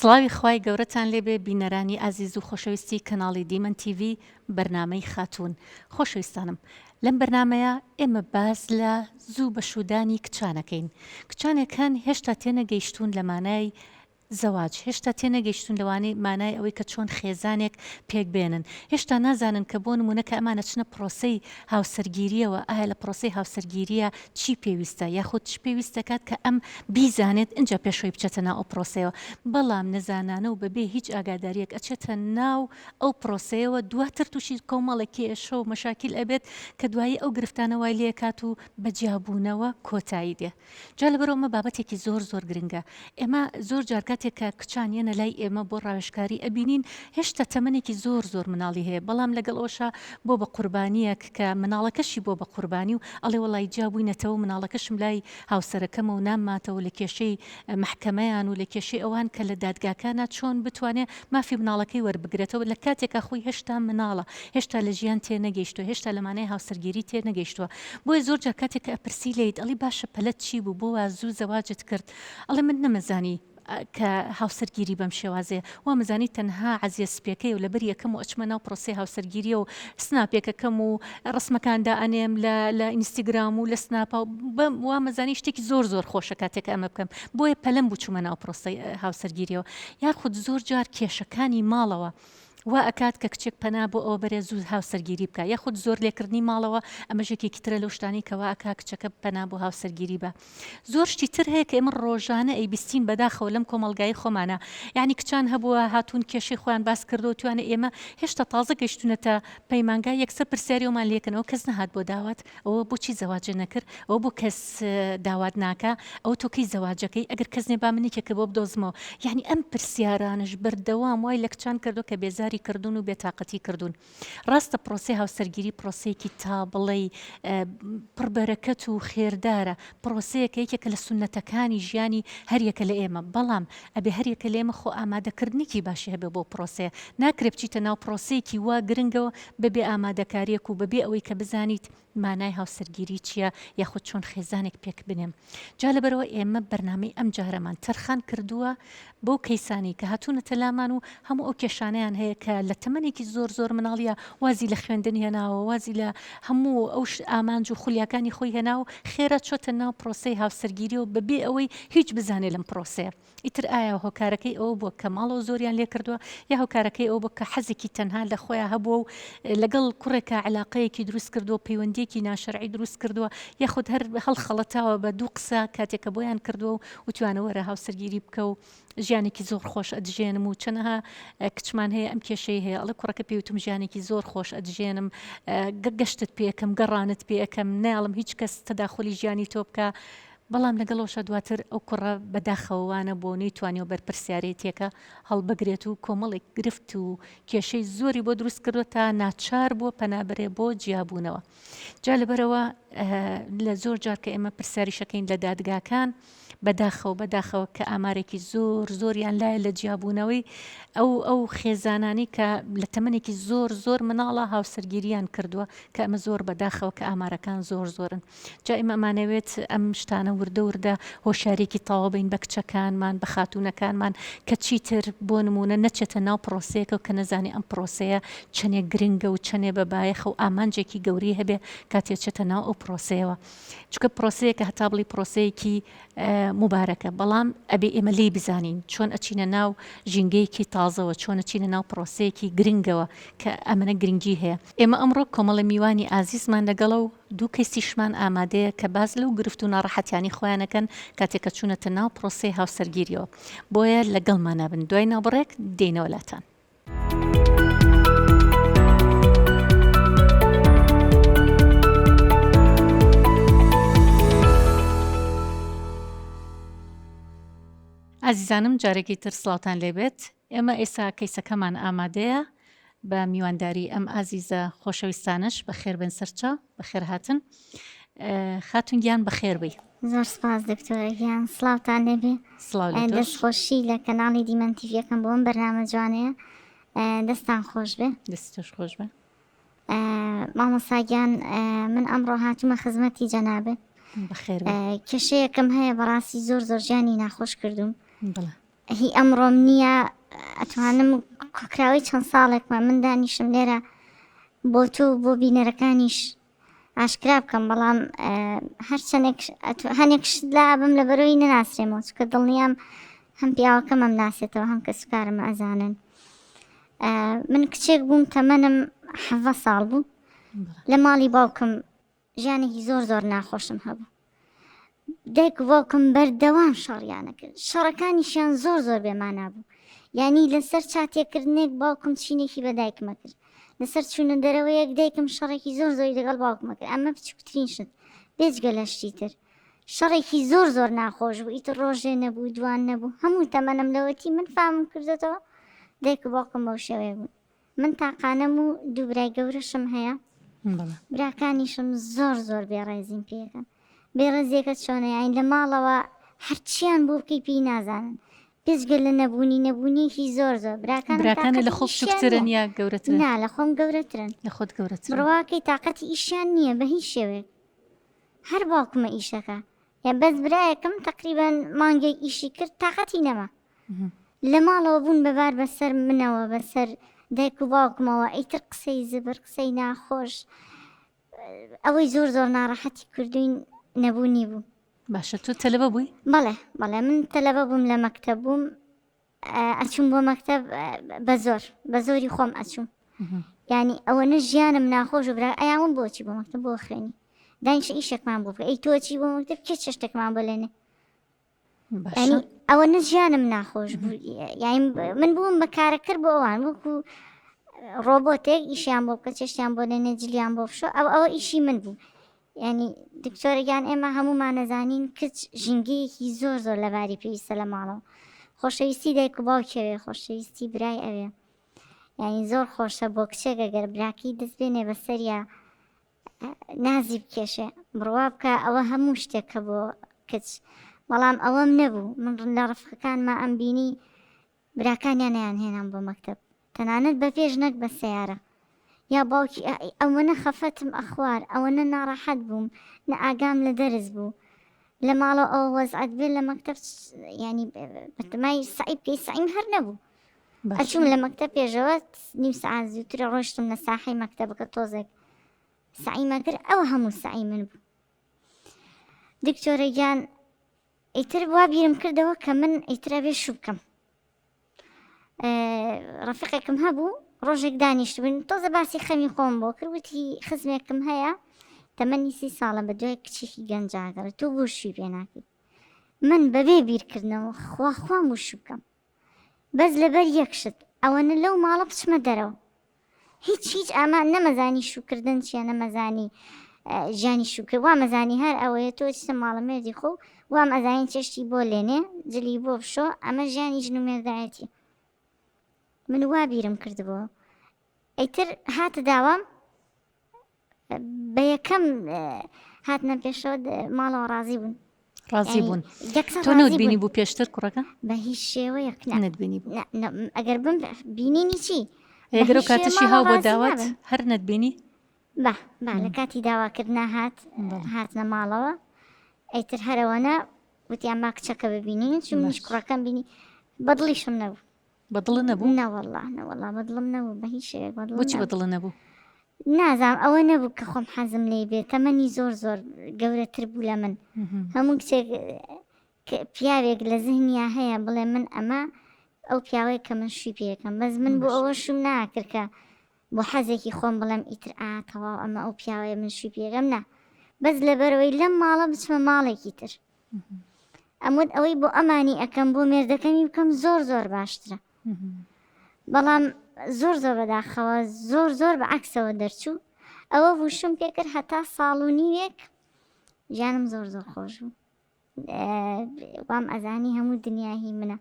سڵاوی خوای گەورەتان لێبێ بینەرانی ئازیز و خۆشەویستی کەناڵی دیمەن تیڤی بەرنامەی خاتوون خۆشەویستانم لەم بەرنامەیە ئێمە باس لە زوو بەشوودانی کچانەکەین کچانێک هەن هێشتا تێنەگەیشتوون لە مانای زەواج، هێشتا تێنەگەیشتوون لەوانەی مانای ئەوەی کە چۆن خێزانێک پێک بێنن، هێشتا نازانن کە بۆ نموونە کە ئەمان ئەچنە پڕۆسەی هاوسەرگیرییەوە ئایا لە پڕۆسەی هاوسەرگیرییە چی پێویستە یاخود چ پێویست دەکات کە ئەم بیزانێت ئینجا پێش خۆی بچێتە ناو ئەو پڕۆسەیەوە، بەڵام نەزانانە و بەبێ هیچ ئاگادارییەک ئەچێتە ناو ئەو پڕۆسەیەوە دواتر تووشی کۆمەڵێک کێشە و مەشاکیل ئەبێت کە دوایی ئەو گرفتانە وای لێکات و بە جیابوونەوە کۆتایی دێ. جا لەبەرئەوە ئەمە بابەتێکی زۆر زۆر گرنگە ئێمە زۆر جار کاتێک کە کچان یەنە لای ئێمە بۆ ڕاوێژکاری ئەبینین هێشتا تەمەنێکی زۆر زۆر مناڵی هەیە بەڵام لەگەڵ ئەوشا بۆ بە قوربانیەک کە مناڵەکەشی بۆ بە قوربانی و ئەڵێ وەڵی جیا بووینەتەوە مناڵەکەشم لای هاوسەرەکەمە و نامماتەوە لە کێشەی مەحکەمەیان و لە کێشەی ئەوان کە لە دادگاکانە چۆن بتوانێ مافی مناڵەکەی وەربگرێتەوە لە کاتێکا خۆی هێشتا مناڵە هێشتا لە ژیان تێنەگەیشتووە هێشتا لە مانای هاوسەرگیری تێنەگەیشتووە بۆیە زۆر جار کاتێک کە ئەپرسی لێیت ئەڵی باشە پەلەت چی بوو بۆ وا زوو زەواجت کرد ئەڵێ من نەمەزانی کە هاوسەرگیری بەم شێوازەیە وامەزانی تەنها عەزیە سپیەکەیە و لەبەر یەکەم و ئەچمە ناو پرۆسەی هاوسەرگیریە و سناپێک ئەکەم و ڕەسمەکان دائەنێم لە لە ئینستیگرام و لە سناپا و بەم وامەزانی شتێکی زۆر زۆر خۆشە کاتێک کە ئەمە بکەم بۆیە پەلەم بوو چوومە ناو پرۆسەی هاوسەرگیریەوە یاخود زۆر جار کێشەکانی ماڵەوە وا ئەکات کە کچێک پەنا بۆ ئەوە بەرێ زوو هاوسەرگیری بکا یاخود زۆر لێکردنی ماڵەوە ئەمەش یەکێکی ترە لەو شتانەی کە وا ئەکا کچەکە پەنا بۆ هاوسەرگیری با زۆر شتی تر هەیە کە ئێمە ڕۆژانە ئەیبیستین بەداخەوە لەم کۆمەڵگای خۆمانە یعنی کچان هەبووە هاتوون کێشەی خۆیان باس کردو توانە ئێمە هێشتا تازە گەشتونەتە پەیمانگا یەکسەر پرسیاری ئەومان لێکەنەوە کەس نەهات بۆ داوات ئەوە بۆچی زەواجە نەکرد ئەوە بۆ کەس داوات ناکا ئەوە تۆ کەی زەواجەکەی ئەگەر کەس نیە با من یەکێکە بۆ بدۆزمەوە یعنی ئەم پرسیارانەش بەردەوام وای لە کچان کردو کە بێزاری کردوون و بێتاقەتی کردوون ڕاستە پرۆسەی هاوسەرگیری پرۆسەیەکی تا بڵێی پڕبەرەکەت و خێردارە پرۆسەیەکە یەکێکە لە سوننەتەکانی ژیانی هەریەکە لە ئێمە بەڵام ئەبێ هەریەکە لە ئێمە خۆ ئامادەکردنێکی باشی هەبێ بۆ پرۆسەیە ناکرێ بچیتە ناو پرۆسەیەکی وا گرنگەوە بەبێ ئامادەکاریەک و بەبێ ئەوەی کە بزانیت مانای هاوسەرگیری چییە یاخود چۆن خێزانێک پێک بنێم جا لەبەرئەوە ئێمە بەرنامەی ئەم جارەمان تەرخان کردووە بەو کەیسانەی کە هاتوونەتە لامان و هەموو ئەو کێشانەیان هەیە کە لە تەمەنێکی زۆر زۆر مناڵیە وازی لە خوێندن هێناوە وازی لە هەموو ئەو ئامانج و خولیاکانی خۆی هێنا و خێرا چۆتە ناو پرۆسەی هاوسەرگیریەوە بەبێ ئەوەی هیچ بزانێ لەم پرۆسەیە. ئیتر ئایا هۆکارەکەی ئەوە بووە کە ماڵەوە زۆریان لێ کردووە یا هۆکارەکەی ئەوە بووە کە حەزێکی تەنها لە خۆیا هەبووە و لەگەڵ کوڕێکا عەلاقەیەکی دروست کردووە پەیوەندییەکی ناشەرعی دروست کردووە یاخود هەر هەڵخەڵەتاوە بە دوو قسە کاتێک کە بۆیان کردووە و وتویانە وەرە هاوسەرگیری بکە و ژیانێکی زۆر خۆش ئەتژێنم و چەنەها کچمان هەیە ئەم کێشەی هەیە ئەڵێ کوڕەکە پێی وتم ژیانێکی زۆر خۆش ئەتژێنم گەشتت پێ ئەکەم گەڕانت پێ ئەکەم نایەڵم هیچ کەس تەداخولی ژیانی تۆ بکا بەڵام لەگەڵ ئەوشا دواتر ئەو کوڕە بەداخەوە وانەبووە و نەیتوانیوە بەرپرسیارێتیەکە هەڵبگرێت و کۆمەڵێک گرفت و کێشەی زۆری بۆ دروست کردووە تا ناچار بووە پەنا بەرێ بۆ جیابوونەوە. جا لەبەرئەوە لە زۆر جار کە ئێمە پرسیاریشەکەین لە دادگاکان بەداخەوە بەداخەوە کە ئامارێکی زۆر زۆریان لایە لە جیابوونەوەی ئەو ئەو خێزانانی کە لە تەمەنێکی زۆر زۆر مناڵە هاوسەرگیریان کردووە کە ئەمە زۆر بەداخەوە کە ئامارەکان زۆر زۆرن. جا ئێمە ئەمانەوێت ئەم شتانە وردە وردە هۆشیاریەکی تەواو بەین بە کچەکانمان بە خاتوونەکانمان کە چیتر بۆ نموونە نەچێتە ناو پرۆسەیەکەوە کە نەزانێ ئەم پرۆسەیە چەنێ گرنگە و چەنێ بە بایەخە و ئامانجێکی گەورەی هەبێ کاتێ چێتە ناو ئەو پرۆسەیەوە چونکە پرۆسەیەکە هەتا بڵی پرۆسەیەکی موبارەکە بەڵام ئەبێ ئێمە لێی بزانین چۆن ئەچینە ناو ژینگەیەکی تازەوە چۆن ئەچینە ناو پرۆسەیەکی گرنگەوە کە ئەمەنە گرنگی هەیە ئێمە ئەمڕۆ کۆمەڵە میوانی ئازیزمان لەگەڵە و دوو کەیسیشمان ئامادەیە کە باس لەو گرفت و ناڕەحەتیانەی خۆیان ئەکەن کاتێک کە چوونەتە ناو پرۆسەی هاوسەرگیریەوە بۆیە لەگەڵمانا بن دوای ناوبڕێک دێینەوە لاتان. ئازیزانم جارێکی تر سڵاوتان لێبێت ئێمە ئێستا کەیسەکەمان ئامادەیە بە میوانداری ئەم ئازیزە خۆشەویستانەش بەخێر بێن سەرچاو بەخێر هاتن خاتون گیان بەخێر بی. زۆر سپاس دکتۆرە گیان سڵاوتان لێبێ سڵاو لە تۆش. دەست خۆشی لە کەناڵی دیمەن تیڤی ئەکەم بۆ ئەم بەرنامە جوانەیە دەستان خۆش بێ. دەستی تۆش خۆش بێ. مامۆستا گیان من ئەمڕۆ هاتوومە خزمەتی جەنابت بەخێر بێی. کێشەیەکم هەیە بەڕاستی زۆر زۆر ژیانی ناخۆش کردووم. بەڵێ. هی ئەمڕۆم نییە ئەتوانم کۆکراوەی چەند ساڵێکمە من دانیشم لێرە بۆ تۆ و بۆ بینەرەکانیش ئاشکرا بکەم بەڵام هەرچەندێک هەنێک شت لا بم لە بەرەوەی نەناسرێمەوە چکە دڵنیام هەم پیاوەکەمم ناسێتەوە هەم کەسوکارم ئەزانن من کچێک بووم تەمەنم حەڤە ساڵ بوو لە ماڵی باوکم ژیانێکی زۆر زۆر ناخۆشم هەبوو دایک و باوکم بەردەوام شەڕیانە کرد شەڕەکانیشیان زۆر زۆر بێمانا بوو یعنی لەسەر چاتێکردنێک باوکم چینێکی بە دایکمە کرد لەسەر چوونە دەرەوەیەک دایکم شەڕێکی زۆر زۆری لەگەڵ باوکمە کرد ئەمە بچووکترین شت بێجگە لە شتی تر شەڕێکی زۆر زۆر ناخۆش بوو ئیتر ڕۆژێ نەبوو دوان نەبوو هەموو تەمەنم لەوەتی من فامم کردێتەوە دایک و باوکم بەو شێوەیە بوون من تاقانەم و دوو برای گەورەشم هەیە براکانیشم زۆر زۆر بێڕێزیم پێەکەن بێڕێزیەکە چۆنە یاین لە ماڵەوە هەرچیان بۆ بکەی پێی نازانن بێجگە لە نەبوونی نەبوونیەکی زۆر زۆر براکان براکانە لە خۆ بچووکترن یا گەورەترن نا لە خۆم گەورەترن لە خۆت گەورەترن بڕواکەی تاقەتی ئیشیان نییە بە هیچ شێوەیەک هەر باوکمە ئیشەکە یا بەس برایەکم تقریبان مانگێک ئیشی کرد تاقەتی نەما لە ماڵەوە بوون بە بار بەسەر منەوە بەسەر دایک و باوکمەوە ئیتر قسەی زبر قسەی ناخۆش ئەوەی زۆر زۆر ناڕەحەتی کردوین نەبوونی بوو. باشە تۆ تەلەبە بووی؟ بەڵێ بەڵێ من تەلەبە بووم لە مەکتەب بووم ئەچوم بۆ مەکتەب بە زۆر بە زۆری خۆم ئەچوم یعنی ئەوەنە ژیانم ناخۆش و برا ئەیاون بۆچی بۆ مەکتەب بۆ خوێنی دانیشە ئیشێکمان بۆ بکە ئەی تۆ چی بۆ مەکتەب کێ چێشتێکمان بۆ لێنێ ینی ئەوە نە ژیانم ناخۆش بوو یایم من بووم بە کارەکەر بۆ ئەوان وەکو ڕۆبۆتێک ئیشیان بۆ بکە چێشتیان بۆ لێنێ جلیان بۆ بشۆ ئەو ئەوە ئیشی من بوو ینی دکتۆرەگیان ئێمە هەمومان نەزانین کچ ژینگەیەکی زۆر زۆر لەباری پێویستە لە ماڵەوە خۆشەویستی دایک و باوکەوێ خۆشەویستی برای ئەوێ ینی زۆر خۆشە بۆ کچێک ئەگەر براکی دەست بێنێ بەسەریا نازی بکێشێ بڕوا بکە ئەوە هەموو شتێکە بۆ کچ بەڵام ئەوەم نەبوو من لە ڕفقەکانما ئەم بینی براکانیان نەیان هێنام بۆ مەکتەب تەنانەت بە پێش نەک بە سەیارە یا باوکی ئەوەنە خەفەتم ئەخوار ئەوەنە ناڕەحەت بووم نە ئاگام لە دەرس بوو لە ماڵەوە ئەوە وەزعەت بێ لە مەکتەب ینی بەتەمای سەعی بکەی سەعیم هەر نەبوو ئەچووم لە مەکتەب پێشەوە نیو سەعات زووتر ڕۆشتم لە ساحەی مەکتەبەکە تۆزێک سەعیمە کرد ئەوە هەموو سەعی من بوو دکتۆرە گیان ئیتر وا بیرم کردەوە کە من ئیترە بێ شوو بکەم ڕەفیقێکم هەبوو ڕۆژێک دانیشتبووین تۆزە باسی خەمی خۆم بۆ کرد وتی خزمێکم هەیە تەمەنی سی ساڵە بە دوای کچێکی گەنجاگەڕێ تۆ بۆ شووی پێ ناکەی من بەبێ بیرکردنەوە خوا خوام و شوو بکەم بەس لەبەر یەک شت ئەوەنە لەو ماڵە بچمە دەرەوە هیچ هیچ ئاما نەمەزانی شوکردن چیە نەمەزانی ژیانی شوکرد وامەزانی هەر ئەوەیە تۆ چتە ماڵە مێردی خۆ وام ئەزانی چێشتی بۆ لێنێ جلی بۆ بشۆ ئەمە ژیانی ژن و مێردایەتی من وا بیرم کردبوو ئیتر هاتە داوام بە یەکەم هاتنە پێشەوە ماڵەوە ڕازی بوون ڕازی بوون تۆ نەوت بینی بوو پێشتر کوڕەکە بە هیچ شێوەیەک نەتبینی بوو ئەگەر بم بینینی چی ئەگەر و کاتشی هاو بۆ داوات هەر نەتبینی با با لە کاتی داواکردنا هات هاتنە ماڵەوە ئەیتر هەرەوەنە وتیان با کچەکە ببینین چون منیش کوڕەکەم بینی بەدڵیشم نەبوو بەدڵت نەبوو؟ نەوەڵا نەوەڵا بەدڵم نەبوو بە هیچ شێوەیەک بەدڵم بۆچی بەدڵت نەبوو؟ نازانم ئەوە نەبوو کە خۆم حەزم لێی بێ تەمەنی زۆر زۆر گەورەتر بوو لە من هەموو کچێک پیاوێک لە زهنیا هەیە بڵێ من ئەمە ئەو پیاوەیە کە من شووی پێەکەم بەس من بۆ ئەوە شوم ناکرد کە بۆ حەزێکی خۆم بڵێم ئیتر ئا تەواو ئەمە ئەو پیاوەیە من شووی پێەکەم نا بەس لەبەرەوەی لەم ماڵە بچمە ماڵێکی تر ئەموت ئەوەی بۆ ئەمانی ئەکەم بۆ مێردەکەمی بکەم زۆر زۆر باشترە بەڵام زۆر زۆر بەداخەوە زۆر زۆر بە عکسەوە دەرچوو ئەوە بوو شووم پێکرد هەتا ساڵ و نیوێک ژیانم زۆر زۆر خۆش بوو وام ئەزانی هەموو دنیا هی منە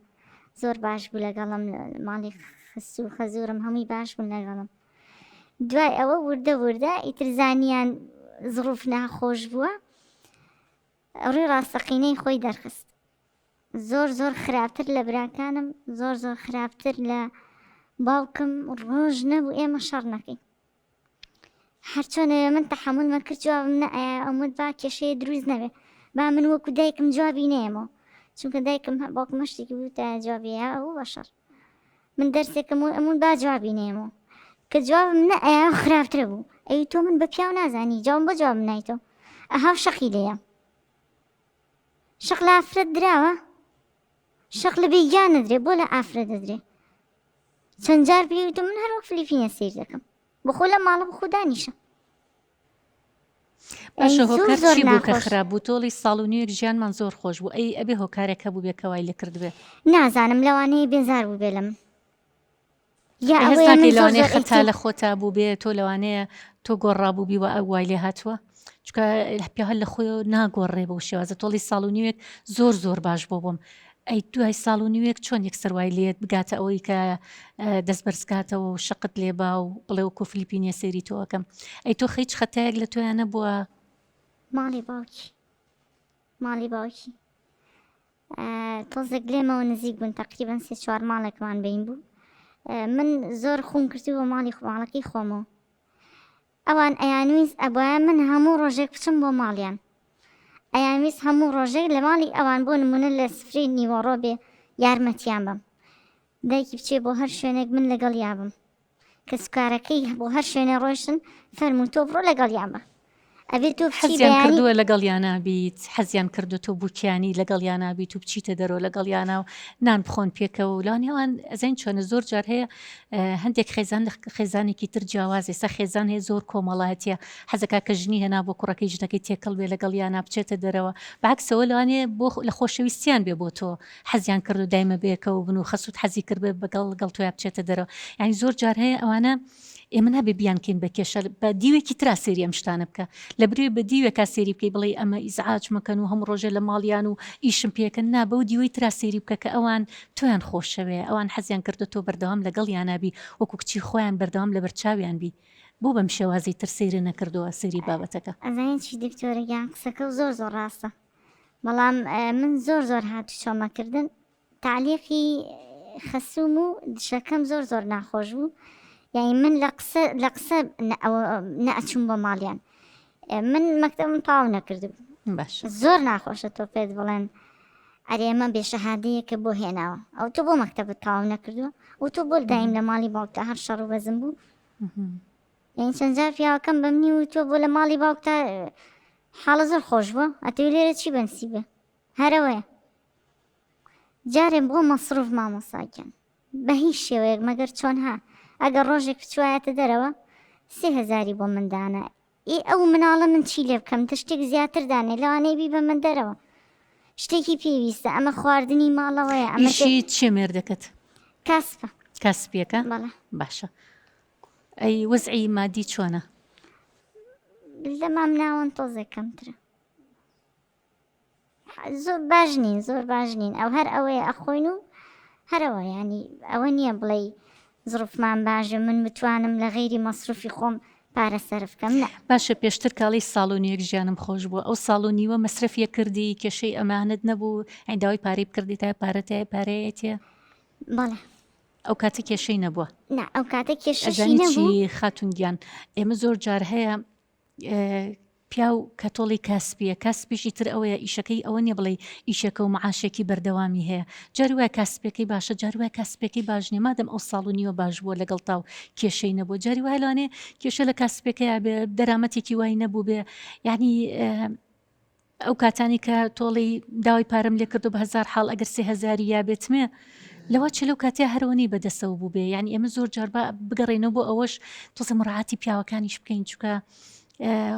زۆر باش بوو لەگەڵم ماڵی خس و خەزورم هەمووی باش بوون لەگەڵم دوای ئەوە وردە وردە ئیتر زانیان زڕوف ناخۆش بووە ڕووی ڕاستەقینەی خۆی دەرخست زۆر زۆر خراپتر لە براکانم زۆر زۆر خراپتر لە باوکم ڕۆژ نەبوو ئێمە شەڕ نەکەین هەرچۆنەوێ من تەحەمولمە کرد جوابم نەئەیا ئەموت با کێشەیە دروست نەبێ با من وەکو دایکم جوابی نەیەمەوە. چونکە دایکم باوکم هەر شتێکی بوتایە جوابی ئەیاوە بە شەڕ من دەرسێکم و ئەمون با جوابی نەیەمەوە کە جوابم نە ئەیا خراپترە بوو ئەی تۆ من بە پیاو نازانی جوابم بۆ جوابم نایتەوە ئەها و شەقی لێیە شەق لە ئافرەت دراوە شەق لە بێگیان نەدرێ بۆ لە ئافرەت دەدرێ چەند جار پێی وتم من هەر وەک فلیپینە سیر دەکەم بخۆ لە ماڵە بخۆ دانیشە باشە هۆکار چی بوو کە خراپ بوو تۆڵی ساڵ و نوێک ژیانمان زۆر خۆش بوو ئەی ئەبێ هۆکارێک هەبوو بێ کە وای لێ کردبێ نازانم لەوانەیە بێزار بوو بێ لە من یا ئەوەیە من زۆر لەوانەیە خەتا لە خۆتا بوو بێ تۆ لەوانەیە تۆ گۆڕابوو بی وە ئەو وای لێ هاتووە چونکە پیاو هەر لە خۆیەوە ناگۆڕێ بەو شێوازە تۆڵی ساڵ و نیوێک زۆر زۆر باش بۆ بووم ئەی دوای ساڵ و نیوێک چۆن یەکسەر وای لێت بگاتە ئەوەی کە دەست بەرزکاتەوە و شەقت لێبا و بڵێ وەکو فلیپینیە سەیری تۆ ئەکەم ئەی تۆ هیچ خەتایەک لە تۆیان نەبووە؟ ماڵی باوکی ماڵی باوکی تۆزێک لێمەوە نزیک بوون تقریبا سێ چوار ماڵێکمان بین بوو من زۆر خۆم کردو بۆ ماڵی ماڵەکەی خۆمەوە ئەوان ئەیانویست ئەبوایە من هەموو ڕۆژێک بچم بۆ ماڵیان. ئەیانویست هەموو ڕۆژێک لە ماڵی ئەوان بۆ نموونە لە سفرەی نیوەڕۆ بێ یارمەتیان بەم. دایکی بچێ بۆ هەر شوێنێک من لەگەڵیا بم. کەسوکارەکەی بۆ هەر شوێنێ ڕۆیشتن فەرموو تۆ بڕۆ لەگەڵیان بە. ئەبێ تۆ بچی حەزیان بەیانی کردووە لەگەڵیانا بیت حەزیان کردووە تۆ بووکیانی لەگەڵیانا بیت و بچیتە دەرەوە لەگەڵیانا و نان بخۆن پێکەوە و لەوانەیە ئەوان ئەزانی چۆنە زۆر جار هەیە هەندێک خێزان لە خێزانێکی تر جیاواز ئێستا خێزان هەیە زۆر کۆمەڵایەتیە حەزەکا کە ژنی هێنا بۆ کوڕەکەی ژنەکەی تێکەڵ بێ لەگەڵیانا بچێتە دەرەوە بەعکسەوە لەوانەیە بۆ لە خۆشەویستیان بێ بۆ تۆ حەزیان کردو دایمە بەیەکەوە بن و خەسوت حەزی کرد بێ بەگەڵ گەڵ تۆیا بچێتە دەرەوە یعنی زۆر جار هەیە ئەوانە ئێمە نابێ بیانکەین بە کێشە بە دیوێکی ترا سێری ئەم شتانە بکە لە بروێ بە دیوێکا سێری بکەی بڵێی ئەمە ئیزعاج مەکەن و هەموو ڕۆژێ لە ماڵیان و ئیشم پێکەن نا بەو دیوەی ترا سەیری بکە کە ئەوان تۆیان خۆشەوێ ئەوان حەزیان کردوە تۆ بەردەوام لەگەڵیانا بی وەکو کچی خۆیان بەردەوام لەبەر چاویان بی بۆ بەم شێوازەی تر سەیرت نەکردوە سەیری بابەتەکە. ئەزانی چی دکتۆرە گیان قسەکەو زۆر زۆر ڕاستە بەڵام من زۆر زۆر هاتوچۆمە کردن تەعلیقی خەسوم و دشەکەم زۆر زۆر ناخۆش بوو یعنی من لە قسە لە قسە نە ئەچوم بۆ ماڵیان من مەکتەبم تەواو نەکردبوو باش زۆر ناخۆشە تۆ پێت بڵێن ئەرێ ئەمە بێشەهادەیەکە بۆ هێناوە ئەو تۆ بۆ مەکتەبت تەواو نەکردووە و تۆ بۆ دایم لە ماڵی باوکتا هەر شەڕ و بەزم بوو یعنی چەند جار پیاوەکەم بەمنی و تۆ بۆ لە ماڵی باوکتا حاڵە زۆر خۆش بووە ئەتەوێ لێرە چی بەنسیبە هەرەوەیە جارێ بۆ مەسروف مامۆستا گیان بە هیچ شێوەیەک مەگەر چۆن ها ئەگەر ڕۆژێک بچوایەتە دەرەوە سێ هەزاری بۆ من دانا ئێ ئەو مناڵە من چی لێ بکەم تە شتێک زیاتر دانێ لەوانەیە بیبەمە دەرەوە شتێکی پێویستە ئەمە خواردنی ماڵەوەیە ئەمە ئیشی چیە مێردەکەت؟ کاسپە کاسپیەکە؟ بەڵێ باشە ئەی وەزعی مادی چۆنە؟ لە مامناوەند تۆزێک کەمترە زۆر باش نین زۆر باش نین ئەو هەر ئەوەیە ئەخۆین و هەرەوە ینی ئەوە نییە بڵێ زڕفمان باشە من بتوانم لە غەیری مەسروفی خۆم پارە سەرف کەم نە. باشە پێشتر کاڵی ساڵ و نیوێک ژیانم خۆش بووە ئەو ساڵ و نیوە مەسرەفیە کردی کێشەی ئەمانەت نەبوو یانی داوای پارەی بکردیتایە پارەت هەیە پارەیەتیە؟ بەڵێ. ئەو کاتە کێشەی نەبووە؟ نا ئەو کاتە کێشەشی ئەزانی نەبوو. چی خاتوون گیان ئێمە زۆر جار هەیە پیاو کەتۆڵی کاسپیە کاسپیش ئیتر ئەوەیە ئیشەکەی ئەوە نیە بڵێی ئیشێکە و معاشێکی بەردەوامی هەیە جاری وایە کاسپیەکەی باشە جاری وایە کاسپیەکەی باش نیە مادەم ئەو ساڵ و نیوە باش بووە لەگەڵتا و کێشەی نەبووە جاری وایە لەوانەیە کێشە لە کاسپیەکەیا بێ دەرامەتێکی وای نەبووبێ یعنی ئەو کاتانی کە تۆڵی داوای پارەم لێ کردو بە هەزار حاڵ ئەگەر سێ هەزاری یا بێتمێ لەوە چ لەو کاتیا هەرەوە نی بەدەسەوە بوو بێ یعنی ئێمە زۆر جار با بگەڕێنەوە بۆ ئەوەش تۆزە مڕاعاتی پیاوەکانیش بکەین چونکە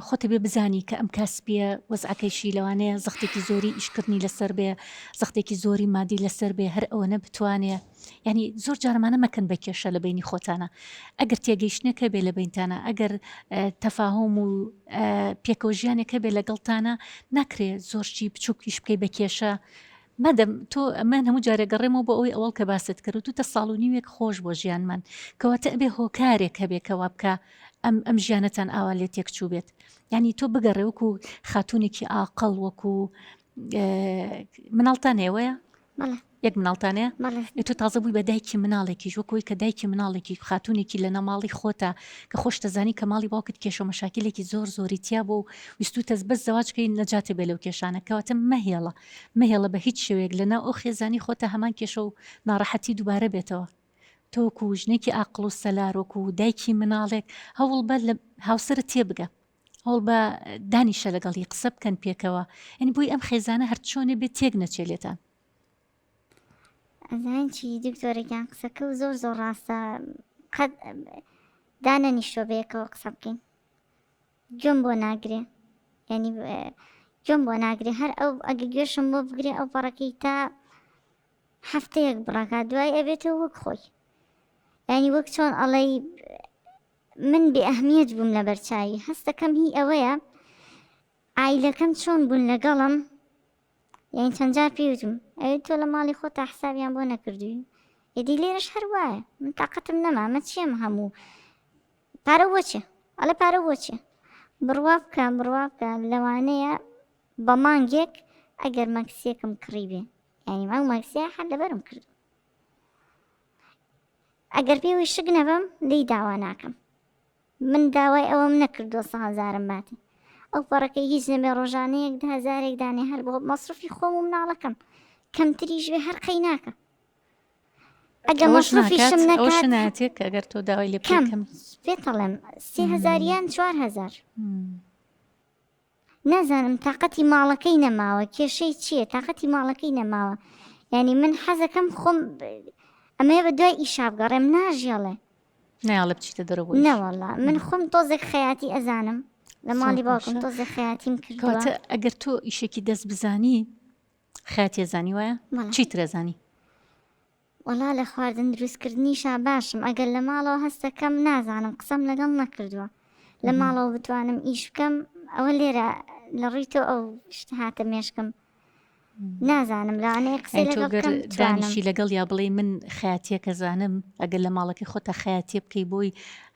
خۆتە بێ بزانی کە ئەم کاسپیە وەزعەکەیشی لەوانەیە زەختێکی زۆری ئیشکردنی لەسەر بێ زەختێکی زۆری مادی لەسەر بێ هەر ئەوەنە بتوانێ یعنی زۆر جارمانە مەکەن بە کێشە لە بینی خۆتانە ئەگەر تێگەیشتنێک هەبێ لە بینتانە ئەگەر تەفاهۆم و پێکەوە ژیانێک هەبێ لەگەڵتانە ناکرێ زۆر شتی بچووکیش بکەی بە کێشە مادەم تۆ من هەموو جارێک گەڕێمەوە بۆ ئەوەی ئەوەڵ کە باست کرد و توتە ساڵ و نیوێک خۆش بۆ ژیانمان کەواتە ئەبێ هۆکارێک هەبێ کە وا بکا ئەم ئەم ژیانەتان ئاوا لێ تێک چوو بێت یعنی تۆ بگەڕێ وەکو خاتونێکی ئاقڵ وەکو مناڵتان هەیە وایە؟ بەڵێ. یەک مناڵتان هەیە؟ بەڵێ. ئێ تۆ تازە بووی بە دایکی مناڵێکیش وەک ئەوەی کە دایکی مناڵێکی خاتوونێکی لە ناو ماڵی خۆتە کە خۆشتەزانی کە ماڵی باوکت کێشە و مەشاکیلێکی زۆر زۆری تیا بووە و ویستووتە بەس زەواج کەی نەجاتت بێ لەو کێشانە کەواتە مەهێڵە مەهێڵە بە هیچ شێوەیەک لە ناو ئەو خێزانی خۆتا هەمان کێشە و ناڕەحەتی دووبارە بێتەوە تۆ وەکو ژنێکی ئاقڵ و سەلار وەکو دایکی مناڵێک هەوڵبە لە هاوسەرت تێبگە هەوڵبە دانیشە لەگەڵی قسە بکەن پێکەوە یعنی بۆی ئەم خێزانە هەرچۆنێ بێت تێک نەچێ لێتان. ئەزانی چی دکتۆرە گیان قسەکە و زۆر زۆر ڕاستە قەت دانەنیشتوە بەیەکەوە قسە بکەین گوێم بۆ ناگرێ یعنی گوێم بۆ ناگرێ هەر ئەو ئەگە گوێشم بۆ بگرێ ئەو پەڕەکەی تا هەفتەیەک بڕەکە دوای ئەبێتەوە وەک خۆی یعنی وەک چۆن ئەڵێی من بێ ئەهمیەت بووم لەبەر چاوی هەستەکەم هی ئەوەیە عایلەکەم چۆن بوون لەگەڵم یانی چەند جار پێی وتم ئەوێ تۆ لە ماڵی خۆتا حسابیان بۆ نەکردووی ئیدی لێرەش هەر وایە من تاقەتم نەما مە چیم هەموو پارە بۆ چێ ئەڵێ پارە بۆ چێ بڕوا بکە بڕوا بکە لەوانەیە بە مانگێک ئەگەر مەکسیەکم کڕی بێ یعنی ئەو مەکسیە هەر لەبەرم کردو ئەگەر پێوەی شک نەبم لێی داوا ناکەم من داوای ئەوەم نەکردووە سە هەزارم باتێ ئەو پەڕەکەی هیچ نەبێ ڕۆژانەیەک دە هەزارێک دانێ هەر بۆ مەسرفی خۆم و مناڵەکەم کەمتریش بێ هەر قەی ناکە ئەگە ئەوەش مەسرفیشم ناکات ئەوەش نەکات نایەتێ کە ئەگەر تۆ داوای لێ بکەی کەم کەم پێتەڵێم 3000 یان 4000 نازانم تاقەتی ماڵەکەی نەماوە کێشەی چییە تاقەتی ماڵەکەی نەماوە یعنی من حەزەکەم خۆم ئەمەیە بە دوای ئیشا بگەڕێم ناژێڵێ نایاڵێ بچیتە دەرەوە بۆ ئیش نەوەڵا من خۆم تۆزێک خەیاتی ئەزانم لە زۆر ماڵی باوکم باشە تۆزێک خەیاتیم کردووە کەواتە ئەگەر تۆ ئیشێکی دەست بزانی خەیاتی ئەزانی وایە بەڵێ چی تر ئەزانی وەڵا لە خواردن دروست کردنیشا باشم ئەگەر لە ماڵەوە هەستەکەم نازانم قسەم لەگەڵ نەکردووە لە ماڵەوە بتوانم ئیش بکەم ئەوە لێرە لە ڕووی تۆ ئەو شتە هاتە مێشکم نازانم لەوانەیە قسەی ئەی تۆ لەگەڵ گەر بکەم بتوانم دانیشی لەگەڵ یا بڵێی من خەیاتیەکە زانم ئەگەر لە ماڵەکەی خۆتا خەیاتیە بکەی بۆی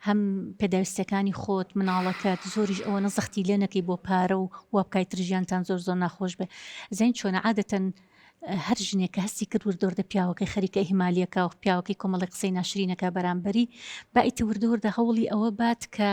هەم پێداویستیەکانی خۆت مناڵەکەت زۆریش ئەوەنە زەختی لێ نەکەی بۆ پارە و وا بکای تر ژیانتان زۆر زۆر ناخۆش بێ زین چۆنە عادەتەن هەر ژنێک کە هەستی کرد وردە وردە پیاوەکەی خەریکە ئیهمالیەکا و پیاوەکەی کۆمەڵی قسەی ناشرینەکە بەرامبەری با ئیتر وردە وردە هەوڵی ئەوە بات کە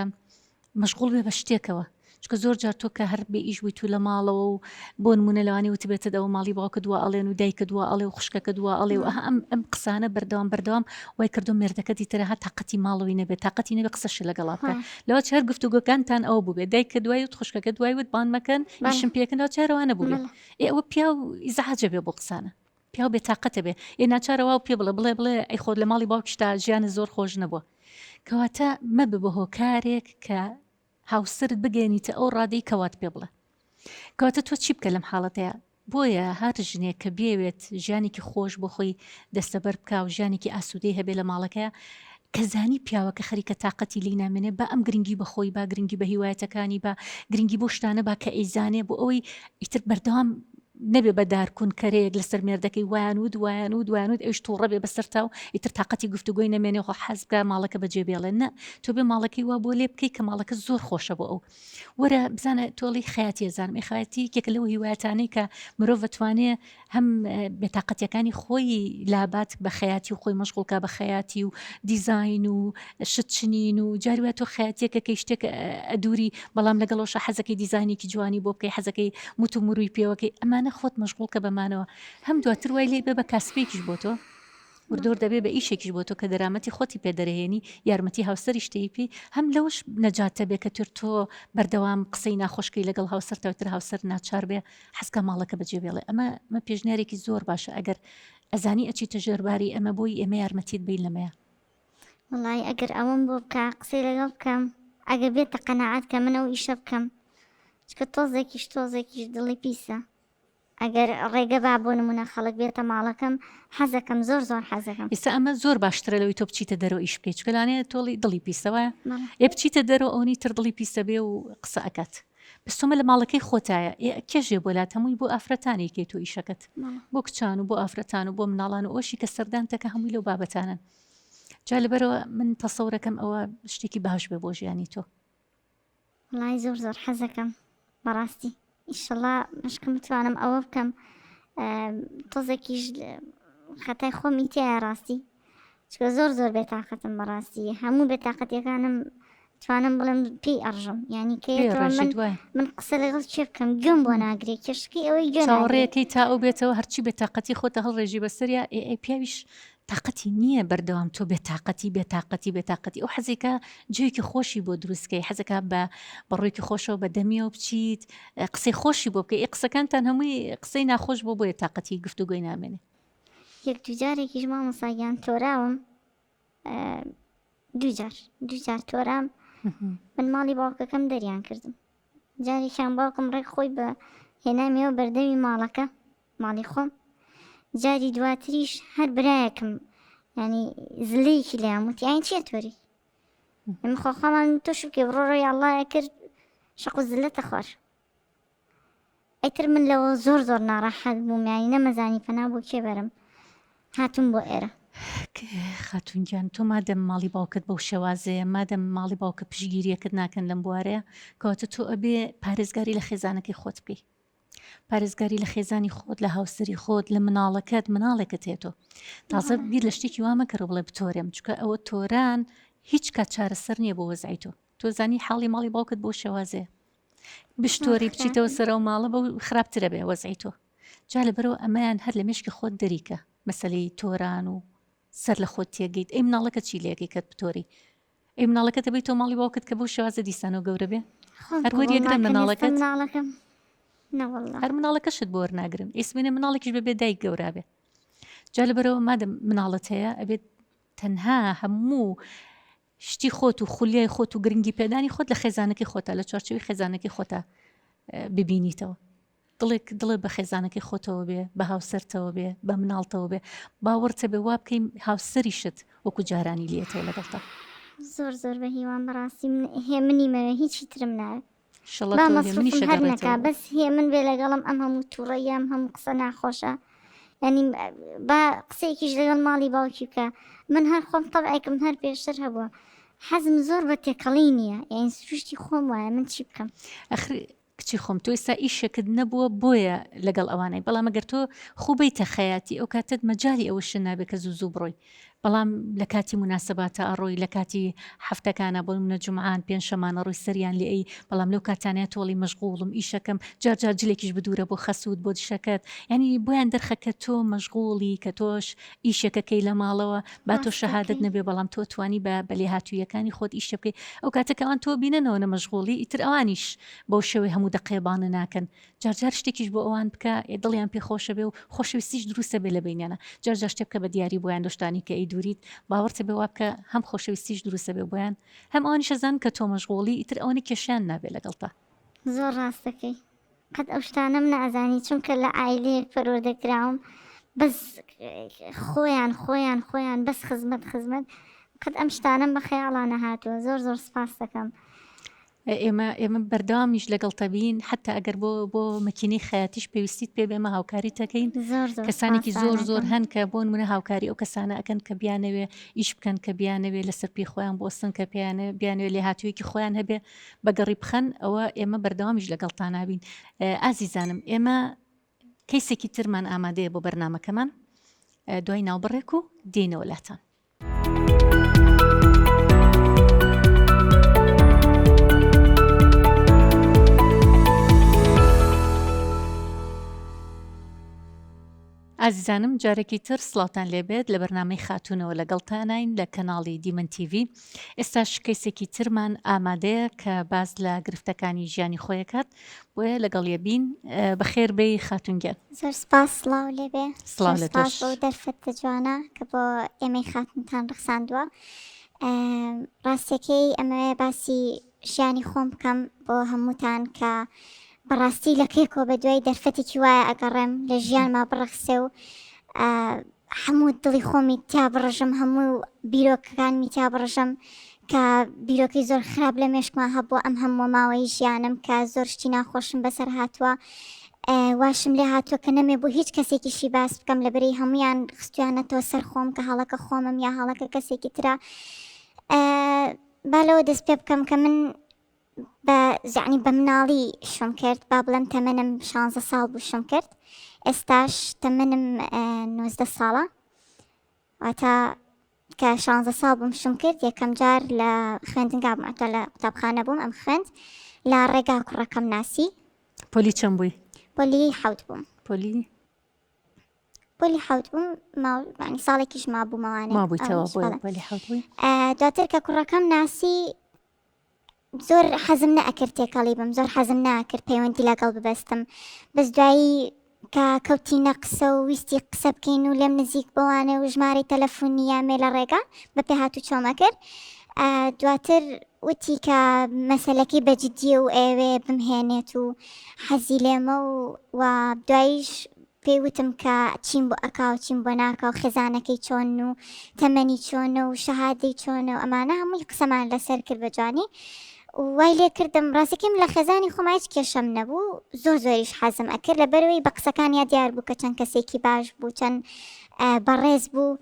مەشغوڵ بێ بە شتێکەوە چونکە زۆر جار تۆ کە هەر بێ ئیش بوویت و لە ماڵەوە و بۆ نمونە لەوانەیە وتبێتت ئەوە ماڵی باوکت وا ئەڵێن و دایکت وا ئەڵێ و خوشکەکەت وا ئەڵێ و ئەها ئەم ئەم قسانە بەردەوام بەردەوام وای کردو مێردەکەت ئیتر ها تاقەتی ماڵەوەی نەبێت تاقەتی نەبێت قسەشی لەگەڵا بکە لەوە چ هەر گفتوگۆکانتان ئەوە بووبێت دایکە دوای وت خوشکەکە دوای وت بان مەکەن ئیشم پێکەن لەوە چ هەر ئەوانە بووبێت ئێ ئەوە پیاو ئیزعاجە بێ بۆ قسانە پیاو بێتاقەتە بێ ئێ ناچارە واو پێ بڵێ بڵێ بڵێ ئەی خۆت لە ماڵی باوکیشتا ژیانت زۆر خۆش نەبووە کەواتە مەبە بە هۆکارێک کە هاوسەرت بگەێنیتە ئەو ڕادەی کە وات پێ بڵێ کەواتە تۆ چی بکە لەم حاڵەتەیە بۆیە هەر ژنێک کە بێوێت ژیانێکی خۆش بۆ خۆی دەستەبەر بکە و ژیانێکی ئاسوودەی هەبێ لە ماڵەکەی کە زانی پیاوەکە خەریکە تاقەتی لی نامێنێ با ئەم گرنگی بە خۆی با گرنگی بە هیوایەتەکانی با گرنگی بۆ شتانە با کە ئەیزانێ بۆ ئەوەی ئیتر بەردەوام نەبێ بە دارکون کەرەیەک لەسەر مێردەکەی وایان وت وایان وت وایان وت ئەویش تووڕە بێ بەسەرتا و ئیتر تاقەتی گفتوگۆی نەمێنێ خۆ حەز بکا ماڵەکە بەجێ بێڵێ نە تۆ بێ ماڵەکەی وا بۆ لێ بکەی کە ماڵەکە زۆر خۆشە بۆ ئەو وەرە بزانە تۆڵی خەیاتی ئەزانم ئێ خەیاتی یەکێکە لەو هیوایەتانەی کە مرۆڤ ئەتوانێ هەم بێتاقەتیەکانی خۆی لابات بە خەیاتی و خۆی مەشغوڵکا بە خەیاتی و دیزاین و شت چنین و جاری وایە تۆ خەیاتیەکە کەی شتێک ئەدووری بەڵام لەگەڵەوەشە حەزەکەی دیزاینێکی جوانی بۆ بکەی حەزەکەی موت و مروی پێوەکەی ئەمانە خۆت مەشغوڵکە بەمانەوە هەم دواتر وای لێ بێ بە کاسپێکیش بۆ تۆ وردۆر دەبێ بە ئیشێکیش بۆ تۆ کە دەرامەتی خۆتی پێ دەرهێنی یارمەتی هاوسەریش تێی پێی هەم لەوەش نەجاتە بێ کە تر تۆ بەردەوام قسەی ناخۆشکەی لەگەڵ هاوسەر تاوتر هاوسەر ناچار بێ حەزکا ماڵەکە بەجێ بێڵێ ئەمە ئەمە پێشنیارێکی زۆر باشە ئەگەر ئەزانی ئەچیتە ژێرباری ئەمە بۆی ئێمە یارمەتیت بین لەمەیە. وەڵایی ئەگەر ئەوەم بۆ بکا قسەی لەگەڵ بکەم ئەگەر بێتە قەناعەت کە من ئەو ئیشە بکەم چکە تۆزێکیش تۆزێکیش دڵی پیسە ئەگەر ڕێگە با بۆ نمونە خەڵک بێتە ماڵەکەم حەزەکەم زۆر زۆر حەزەکەم. ئیستا ئەمە زۆر باشترە لەوەی تۆ بچیتە دەرەوە ئیش بکەیت چونکە لەوانەیە تۆڵی دڵی پیسە وایە ئێ بچیتە دەرەوە ئەونی تر دڵی پیسە بێ و قسە ئەکات بەس تۆمە لە ماڵەکەی خۆتایە ئێ کێژێ بۆ لات هەمووی بۆ ئافرەتانی کەی تۆ ئیشەکەت بۆ کچان و بۆ ئافرەتان و بۆ مناڵان و ئەوشی کە سەردانتەکە هەمووی لەو بابەتانن جا لەبەرەوە من تەسەورەکەم ئەوە شتێکی باش بێ بۆ ژیانی تۆ. وەڵای زۆر زۆر حەزەکەم بەڕاستی ئیشەڵا مشکم بتوانم ئەوە بکەم تۆزێکیش. خەتای خۆمی تیایە ڕاستی چکە زۆر زۆر بێتاقەتم بەڕاستی هەموو بێتاقەتیەکانم توانم بڵێم پێی ئەڕژم یعنی کە یەتەوە من من قسە لەگەڵ کێ بکەم گوێم بۆ ناگرێ کێشکی ئەوەی گوێ چاوەڕێیەکەی تا ئەو بێتەوە هەرچی بێتاقەتی خۆتە هەڵڕێژی بەسەریا ئێ ئەی پیاویش تاقەتی نییە بەردەوام تۆ بێتاقەتی بێتاقەتی بێتاقەتی ئەو حەزێکە جێیەکی خۆشی بۆ دروستکەی حەزەکە بە بەڕوویەکی خۆشەوە بە دەمیەوە بچیت قسەی خۆشی بۆ بکەی ئێ قسەکانتان هەمووی قسەی ناخۆش بۆ بۆیە تاقەتی گفتوگۆی نامێنێ. یەک دووجارێکیش مامۆستا گیان تۆراوم دووجار دووجار تۆرام من ماڵی باوکەکەم دەریان کردم جارێکیان باوکم ڕێک خۆی بە هێنامیەوە بەردەمی ماڵەکە ماڵی خۆم جاری دواتریش هەر برایەکم ینی زلەیەکی لەیان وتی ئاین چیە تۆری ئەم خۆخوامان تۆ شوکێ بڕۆ ڕۆی کرد شەق و زلەتە خوار ئیتر من لەوە زۆر زۆر ناڕەحەت بووم یانی نەمەزانی پەنا بۆ کێ بەرم هاتوم بۆ ئێرە. خاتون گیان تۆ مادەم ماڵی باوکت بەو شێوازەیە مادەم ماڵی باوکە پشگیریەکەت ناکەن لەم بوارەیە کەواتە تۆ ئەبێ پارێزگاری لە خێزانەکەی خۆت بکەی پارێزگاری لە خێزانی خۆت لە هاوسەری خۆت لە مناڵەکەت مناڵێکت هەیە تۆ تازە بیر لە شتێکی وا مەکەرە بڵێ بتۆرێم چونکە ئەوە تۆران هیچ کات چارەسەر نییە بۆ وەزعی تۆ تۆ زانی حاڵی ماڵی باوکت بۆ شێوازەیە بشتۆری بچیتەوە سەر ئەو ماڵە بەو خراپترە بێ وەزعی تۆ جا لەبەرەوە ئەمەیان هەر لە مێشکی خۆت دەریکە مەسلەی تۆران و سەر لە خۆت تێگەیت ئەی مناڵەکە چی لێەکەی کەت بتۆری ئەی مناڵەکە دەبیت تۆ ماڵی باوکت کە بۆ شێوازە دیسانەوە گەورە بێ هەر وەریەگرن مناڵەکەت مناڵەکەم هەر مناڵەکەشت بۆ وەرناگرن ئیسمینە مناڵێکیش بەبێ دایک گەورە بێ جا لەبەرەوە مادەم مناڵت هەیە ئەبێت تەنها هەموو شتی خۆت و خولیای خۆت و گرنگی پێدانی خۆت لە خێزانەکەی خۆتا لە چوارچێوەی خێزانەکەی خۆتا ببینیتەوە دڵێک دڵێ بە خێزانەکەی خۆتەوە بێ بە هاوسەرتەوە بێ بە مناڵتەوە بێ باوەڕتە بێ وا بکەین هاوسەریشت وەکو جارانی لێتەوە لەگەڵتا زۆر زۆر بە هیوام بەڕاستی من هێمنی مەوێ هیچی ترم ناوێ شڵە با تۆ مەسروفم هێمنیشە هەر نەکا گەڕێتەوە بەس هێمن بێ لەگەڵم ئەم هەموو تووڕەیە ئەم هەموو قسە ناخۆشە یعنی با قسەیەکیش لەگەڵ ماڵی باوکی بکە من هەر خۆم تەبعێکم هەر پێشتر هەبووە حەزم زۆر بە تێکەڵی نییە یعنی سروشتی خۆم وایە من چی بکەم ئەخر کچی خۆم تۆ ئێستا ئیشێکت نەبووە بۆیە لەگەڵ ئەوانەی بەڵام ئەگەر تۆ خۆ بیتە خەیاتی ئەو کاتت مەجالی ئەوەشت نابێت کە زوو زوو بڕۆی بەڵام لە کاتی موناسەباتە ئەڕۆی لە کاتی هەفتەکانە بۆ نمونە جومعان پێنجشەمان ئەڕۆی سەریان لێ ئەی بەڵام لەو کاتانەیە تۆڵی مەشغوڵم ئیشەکەم جار جار جلێکیش بدورە بۆ خەسوت بۆ دشەکەت یانی بۆیان دەرخە کە تۆ مەشغوڵی کە تۆش ئیشێکەکەی لە ماڵەوە با تۆ شەهادەت ڕاستەکەی. نەبێ بەڵام تۆ توانی بە بە لێهاتوویەکانی خۆت ئیشە بکەی ئەو کاتە کە ئەوان تۆ بینەنەوە نە مەشغوڵی ئیتر ئەوانیش بەو شێوەی هەموو دەقەیە بانە ناکەن جار جار شتێکیش بۆ ئەوان بکە ئێ دڵیان پێ خۆشە بێ و خۆشەویستیش دروستە بێ لە بەینیانە جار جار شتێ بکە بە دیاری بۆیان لەو شتانی کە ئەیدوریت باوەڕتە بێ وا بکە هەم خۆشەویستیش دروستە بێ بۆیان هەم ئەوانیش ئەزانن کە تۆ مەشغوڵی ئیتر ئەوەنە کێشەیان نابێ لەگەڵتا. زۆر ڕاست دەکەی قەت ئەو شتانەم نەئەزانی چونکە لە عایلەیەک پەروەردە کراوم بەس خۆیان خۆیان خۆیان بەس خزمەت خزمەت قەت ئەم شتانەم بە خەیاڵا نەهاتووە زۆر زۆر سپاس دەکەم. ئێمە ئێمە بەردەوامیش لەگەڵتە بین حتا ئەگەر بۆ بۆ مەکینەی خەیاتیش پێویستیت پێ بێمە هاوکاری تەکەین زۆر زۆر کەسانێکی زۆر زۆر سپاستانەکەم. هەن کە بۆ نمونە هاوکاری ئەو کەسانە ئەکەن کە بیانەوێ ئیش بکەن کە بیانەوێ لەسەر پێی خۆیان بوەستن کە پێیانە بیانەوێ لێهاتوویەکی خۆیان هەبێ بەگەڕی بخەن ئەوە ئێمە بەردەوامیش لەگەڵتان نابین ئازیزانم ئێمە کەیسێکی ترمان ئامادەیە بۆ بەرنمەکەمان دوای ناوبڕێک و دێنەوە لاتان. ئازیزانم جارێکی تر سڵاوتان لێبێت لە بەرنامەی خاتوونەوە لەگەڵتانین لە کەناڵی دیمەن تیڤی ئێستاش کەیسێکی ترمان ئامادەیە کە باس لە گرفتەکانی ژیانی خۆیەکات بۆیە لەگەڵ یەبین بەخێر بێی خاتون گیان. زۆر سپاس سڵاو لێبێ. سڵاو زۆر لە سپاس تۆش. بۆ دەرفەتە جوانە کە بۆ ئێمەی خاتونتان ڕەخساندووە. ڕاستیەکەی ئەمەوێ باسی ژیانی خۆم بکەم بۆ هەمووتان کە بەڕاستی لە کەیکۆ بە دوای دەرفەتێکی وایە ئەگەڕێم لە ژیانما بڕەخسێ و هەموو دڵی خۆمی تیا بڕژم هەموو بیرۆکەکانمی تیا بڕژم کە بیرۆکەی زۆر خراپ لە مێشکما هەبووە ئەم هەمووە ماوەی ژیانم کە زۆر شتی ناخۆشم بەسەر هاتووە واشم لێ هاتووە کە نەمێ بۆ هیچ کەسێکیشی باس بکەم لە بەری هەمویان خستویانەتەوە سەر خۆم کە هەڵەکە خۆمم یا هەڵەکە کەسێکی ترە با لەوە دەست پێ بکەم کە من بە یەعنی بە مناڵی شوم کرد با بڵێم تەمەنم شانزە ساڵ بوو شوم کرد ئێستاش تەمەنم 19 ساڵە. واتە کە شانزە ساڵ بووم شوم کرد یەکەم جار لە خوێندنگا بووم ئەتە لە قوتابخانە بووم ئەم خوێند لە ڕێگا کوڕەکەم ناسی. پۆلی چەند بووی؟ پۆلی حەوت بووم. پۆلی؟ پۆلی حەوت بووم ماوانی ساڵێکیش مابوومەوانێ مابوویتەوە بۆیە پۆلی حەوت بووی؟ دواتر کە کوڕەکەم ناسی زۆر حەزم نەئەکرد تێکەڵی بم زۆر حەزم ناکرد پەیوەندی لەگەڵ ببەستم بەس دوایی کە کەوتینە قسە و ویستی قسە بکەین و لێم نزیک بۆوانێ و ژمارەی تەلەفۆنی یامێ لە ڕێگا بە پێ هاتوچۆمە کرد دواتر وتی کە مەسەلەکەی بە جدیە و ئەیەوێ بمهێنێت و حەزی لێمە و و دواییش پێی وتم کە چیم بۆ ئەکا و چیم بۆ ناکا و خێزانەکەی چۆنن و تەمەنی چۆنە و شەهادەی چۆنە و ئەمانە هەمووی قسەمان لەسەر کرد بە جوانی وای لێ کردم ڕاستەکەی من لە خێزانی خۆما هیچ کێشەم نەبوو زۆر زۆریش حەزم ئەکرد لەبەرەوەی بە قسەکانیا دیار بوو کە چەند کەسێکی باش بوو چەند بەڕێز بوو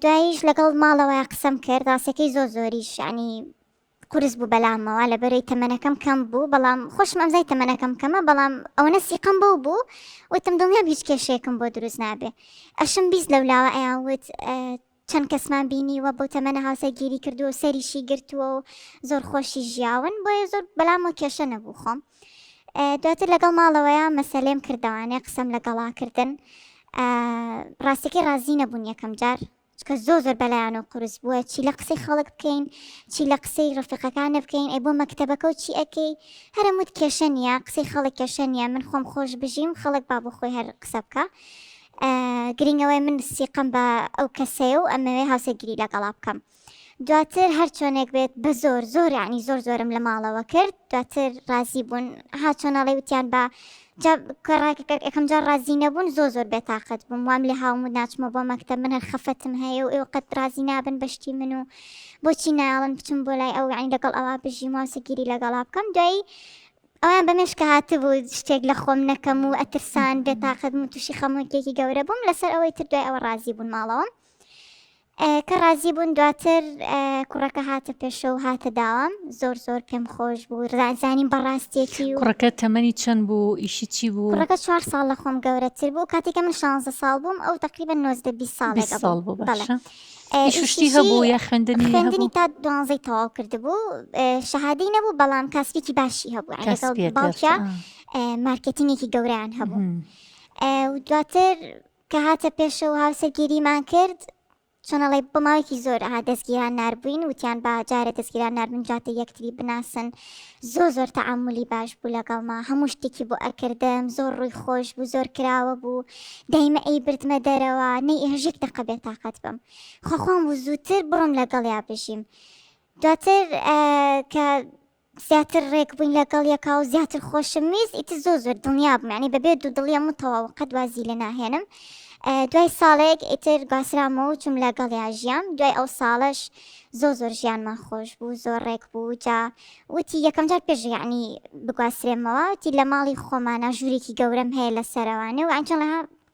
دواییش لەگەڵ ماڵەوە قسەم کرد ڕاستەکەی زۆر زۆریش ینی قورس بوو بەلامەوە لەبەرەی تەمەنەکەم کەم بوو بەڵام خۆشم ئەمزای تەمەنەکەم کەمە بەڵام ئەوەنە سیقەم بەو بوو وتم دڵنیام هیچ کێشەیەکم بۆ دروست نابێ ئەشم 20 لەولاوە ئەیان وت چەند کەسمان بینیوە بەو تەمەنە هاوسەرگیری کردووە و سەریشی گرتووە و زۆر خۆشی ژیاون بۆیە زۆر بەلامەوە کێشە نەبوو خۆم دواتر لەگەڵ ماڵەوەیە مەسەلێم کردەوانێ قسەم لەگەڵا کردن ڕاستەکەی ڕازی نەبوون یەکەم جار چونکە زۆر زۆر بەلایانەوە قورس بووە چی لە قسەی خەڵک بکەین چی لە قسەی ڕەفیقەکانە بکەین ئەی بۆ مەکتەبەکە و چی ئەکەی هەرم وت کێشە نییە قسەی خەڵک کێشە نییە من خۆم خۆش بژیم خەڵک با بۆ خۆی هەر قسە بکە گرنگەوەی من سیقەم بە ئەو کەسەیە و ئەمەوێ هاوسەرگیری لەگەڵا بکەم دواتر هەر چۆنێک بێت بە زۆر زۆر یعنی زۆر زۆرم لە ماڵەوە کرد دواتر ڕازی بوون ها چۆنەڵێ وتیان بە یەکەم جار ڕازی نەبوون زۆر زۆر بێتاقەت بووم وام لێ هاوم و ناچمە بۆ مەکتەب من هەر خەفەتم هەیە و ئێوە قەت ڕازی نابن بەشتی من و بۆچی ناڵن بچم بۆ لای ئەو یعنی لەگەڵ ئەوە بژیم هاوسەرگیری لەگەڵا بکەم دوایی ئەویان بە مێشکە هاتبوو شتێک لە خۆم نەکەم و ئەترسان بێتاقەت بووم تووشی خەمۆکیەکی گەورە بووم لەسەر ئەوەی تر دوای ئەوە ڕازی بوون ماڵەوەم کە ڕازی بوون دواتر کوڕەکە هاتە پێشەوە و هاتە داوام زۆر زۆر پێم خۆش بوو زانیم بە ڕاستێتی و کوڕەکە تەمەنی چەند بوو ئیشی چی بوو؟ کوڕەکە چوار ساڵ لە خۆم گەورەتر بوو کاتێک کە من شانزە ساڵ بووم ئەو تەقریبەن 19 20 ساڵێک 20 ساڵ بوو بەڵێ باشە ئیش و شتی هەبوو یا خوێندنی خوێندنی تا دوانزەی تەواو کردبوو شەهادەی نەبوو بەڵام کاسبێکی باشی هەبوو یانی لەگەڵ باوکیا مارکێتینگێکی گەورەیان هەبوو و دواتر کە هاتە پێشەوە هاوسەرگیریمان کرد چۆن ئەڵێ بۆ ماوەیەکی زۆر ئەها دەستگیران ناربووین وتیان با جارێ دەستگیران ناربن جاتە یەکتری بناسن زۆر زۆر تەعامولی باش بوو لەگەڵما هەموو شتێکی بۆ ئەکردم زۆر ڕووی خۆش بوو زۆر کراوە بوو دایمە ئەی بردمە دەرەوە نەی ئێژ یەک دەقە بێتاقەت بم خواخوام بوو زووتر بڕۆم لەگەڵیا بژیم دواتر کە زیاتر ڕێک بووین لەگەڵ یەکا و زیاتر خۆشم ویست ئیتر زۆر زۆر دڵنیا بووم یعنی بەبێ دوودڵی هەموو تەواو قەت وازی لێ ناهێنم دوای ساڵێک ئیتر گواسترامەوە و چووم لەگەڵیا ژیام دوای ئەو ساڵەش زۆر زۆر ژیانمان خۆش بوو زۆر ڕێک بوو جا وتی یەکەم جار پێش یعنی بگواسترێمەوە وتی لە ماڵی خۆمانە ژوورێکی گەورەم هەیە لە سەرەوانێ و ئەنچۆن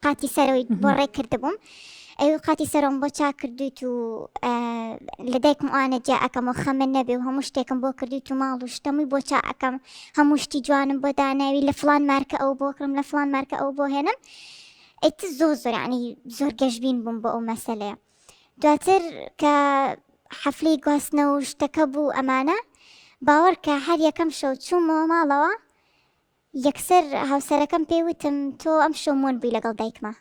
قاتی سەرەوەی بۆ ڕێک کردبووم ئەوی قاتی سەرم بۆ چاک کردویت و لە دایکم ئەوانە جیا ئەکەم و خەمە نەبێ و هەموو شتێکم بۆ کردویت و ماڵ و شتەمووی بۆ چا ئەکەم هەموو شتی جوانم بۆ داناوی لە فلان مارکە ئەو بۆ کڕم لە فلان مارکە ئەو بۆ هێنم ئیتر زۆر زۆر یعنی زۆر گەشبین بووم بۆ ئەو مەسەلەیە دواتر کە حەفلەی گواستنەوە و شتەکە بوو ئەمانە باوەڕ کە هەر یەکەم شەو چوومەوە ماڵەوە یەکسەر هاوسەرەکەم پێی وتم تۆ ئەمشەو مۆن بووی لەگەڵ دایکما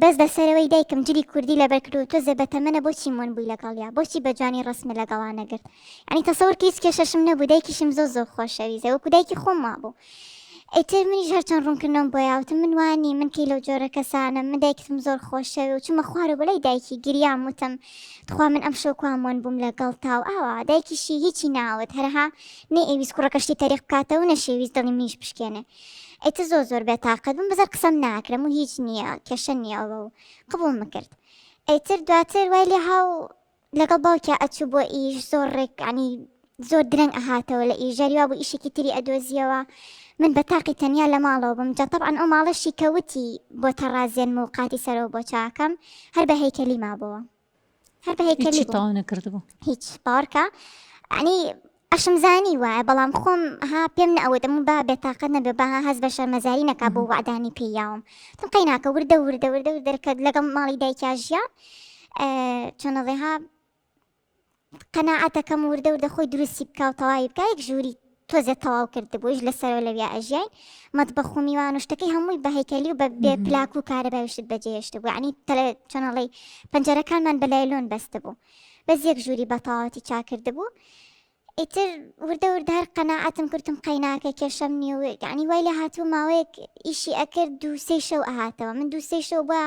بەس لەسەرەوەی دایکم جلی کوردی لەبەر کرد و تۆزێ بەتەمەنە بۆچی مۆن بووی لەگەڵیا بۆچی بە جوانی ڕەسمت لەگەڵا نەگرت یعنی تەسەور کە هیچ کێشەشم نەبوو دایکیشم زۆر زۆر خۆشەویستە وەکو دایکی خۆم وابوو ئیتر منیش هەرچەند ڕوونکردنەوەم بۆ یاوتم من وانی من کەی لەو جۆرە کەسانم من دایکتم زۆر خۆشەوێ و چوومە خوارەوە بەلای دایکی گریام وتم تخوا من ئەمشەو کوا مۆن بووم لەگەڵ تا و ئاوا دایکیشی هیچی ناوت هەرها نەیئەویست کوڕەکە شتی تەریق بکاتەوە و نەشیەویست دڵی منیش بشکێنێ ئیتر زۆر زۆر بێتاقەت بووم بەزەر قسەم ناکرم و هیچ نییە کێشە نییە ئەوە و قبوڵم کرد ئیتر دواتر وای لێ هاو لەگەڵ باوکیا ئەچوو بۆ ئیش زۆر ڕێک ینی زۆر درەنگ ئەهاتەوە لە ئیش جاری وابوو ئیشێکی تری ئەدۆزیەوە من بە تاقی تەنیا لە ماڵەوە بم جا تەبعەن ئەو ماڵەشی کە وتی بۆ تەڕازێنم و قاتی سەرەوە بۆ چاکەم هەر بە هەیکەلی مابۆوە هەر بە هەیکەلی هیچی بوو تەواو نەکردبوو هیچ باوەڕکە ینی. ئەشم زانی وایە بەڵام خۆم ها پێم نەئەوت ئەموو با بێتاقەت نەبێ با ها هەست بە شەرمەزاری نەکا بۆ وەعدانی پێی یاوم وتم قەیناکە وردە وردە وردە وردە کە لەگەڵ ماڵی دایکیا ژیا چۆن ئەڵێ ها قەناعەتەکەم وردە وردە خۆی دروستی بکا و تەواوی بکا یەک ژووری تۆزێ تەواو کردبوو لەسەرەوە لەویا ئەژیاین مەتبەخ و میوان و شتەکەی هەمووی بە هەیکەلی و بە بێ پلاک و کارەبای شت بەجێهێشتبوو یعنی تەلە چۆن ئەڵێی پەنجەرەکانمان بە لایلۆن بەستبوو بەس یەک ژووری بە تەواوەتی چاک کردبوو ئیتر وردە وردە هەر قەناعەتم کردم قەیناکە کێشەم نییە و یعنی وای لێ هاتبوو ماوەیەک ئیشی ئەکرد دوو سێ شەو ئەهاتەوە من دوو سێ شەو بە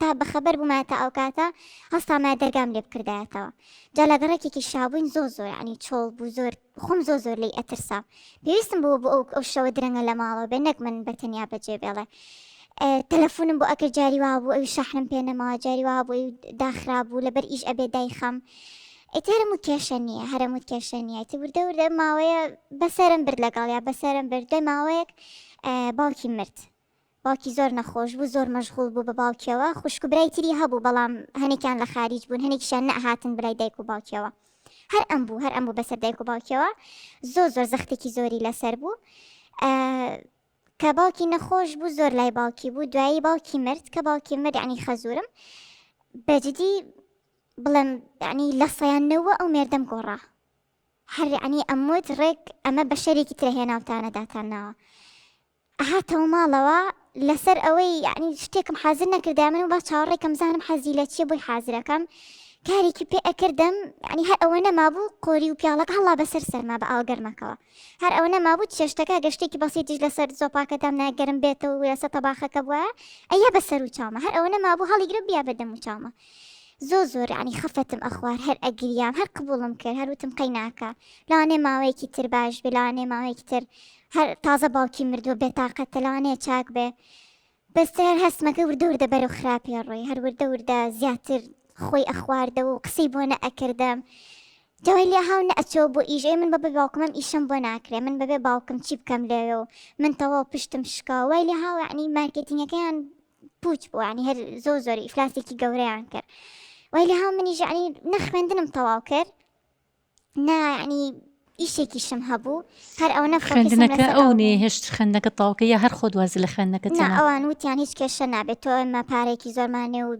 تا بەخەبەر بوومایە تا ئەو کاتە هەستامایە دەرگام لێ بکردایەتەوە جا لە گەڕەکێکی شابووین زۆر زۆر یعنی چۆڵ بوو زۆر خۆم زۆر زۆر لێی ئەترسام پێویستم بوو بۆ ئەو ئەو شەوە درەنگە لە ماڵەوە بێ نەک من بە تەنیا بەجێ بێڵێ تەلەفۆنم بۆ ئەکرد جاری وا بوو ئەوی شەحنم پێ نەماوە جاری وا بوو ئەوی داخرا بوو لەبەر ئیش ئەبێ دایخەم ئیتر هەرموو کێشە نییە هەرمووت کێشە نییە ئیتر وردە وردە ماوەیە بەسەرم برد لەگەڵیا بەسەرم برد دوای ماوەیەک باوکی مرد باوکی زۆر نەخۆش بوو زۆر مەشغوڵ بوو بە باوکیەوە خوشک و برای تری هەبوو بەڵام هەنێکیان لە خاریج بوون هەنێکیشیان نەئەهاتن بەلای دایک و باوکیەوە هەر ئەم بوو هەر ئەم بوو بەسەر دایک و باوکیەوە زۆر زۆر زەختێکی زۆری لەسەر بوو کە باوکی نەخۆش بوو زۆر لای باوکی بوو دوایی باوکی مرد کە باوکی مرد یعنی خەزورم بەجدی بڵێم یعنی لە سەیان نەوە ئەو مێردەم گۆڕا هەر یعنی ئەموت ڕێک ئەمە بەشەرێکی ترە هێناوتانە داتان ناوە هاتەوە ماڵەوە لەسەر ئەوەی یعنی شتێکم حازر نەکردایە من با چاوەڕێکەم زانم حەزی لە چییە بۆی حازرەکەم کارێکی پێ ئەکردم یعنی هەر ئەوە نەمابوو قۆری و پیاڵەکە هەڵا بەسەر سەرما بە ئاوە گەرمەکەوە هەر ئەوە نەمابوو چێشتەکە گەر شتێکی بەسیتیش لەسەر زۆپاکە دامنایە گەرم بێتەوە و لەسەر تەباخەکە بوایە ئەیا بەسەر و چاومە هەر ئەوە نەمابوو هەڵیگرم بیا بە دەم و چاومە زۆر زۆر یعنی خەفەتم ئەخوار هەر ئەگریام هەر قبوڵم کرد هەر وتم قەی ناکا لەوانەیە ماوەیەکی تر باش بێ لەوانەیە ماوەیەکی تر هەر تازە باوکی مردووە بێتاقەتە لەوانەیە چاک بێ بەس هەر هەستمەکە وردە وردە بەرەو خراپێ ڕۆی هەر وردە وردە زیاتر خۆی ئەخواردەوە و قسەی بۆ نەئەکردم جا وای لێ هاو نەئەچەوە بۆ ئیش ئەی من بەبێ باوکم ئەم ئیشەم بۆ ناکرێ من بەبێ باوکم چی بکەم لەوێ و من تەواو پشتم شکا وای لێ هاو یعنی مارکێتینگەکەیان پوچ بوو یعنی هەر زۆر زۆر ئیفلاسێکی گەورەیان کرد وای لێ هاو منیش یعنی نەخوێندنم تەواو کرد نا یعنی ئیشێکیشم هەبوو هەر ئەوەنە فۆکەسم خوێندنەکە لەسەر ئەو ئەوە بوو. نەیهێشت خوێندنەکە تەواو کەی یا هەر خۆت وازت لە خوێندنەکەت نا هێنا؟ ئەوان وتیان هیچ کێشە نابێت تۆ ئێمە پارەیەکی زۆرمانێ و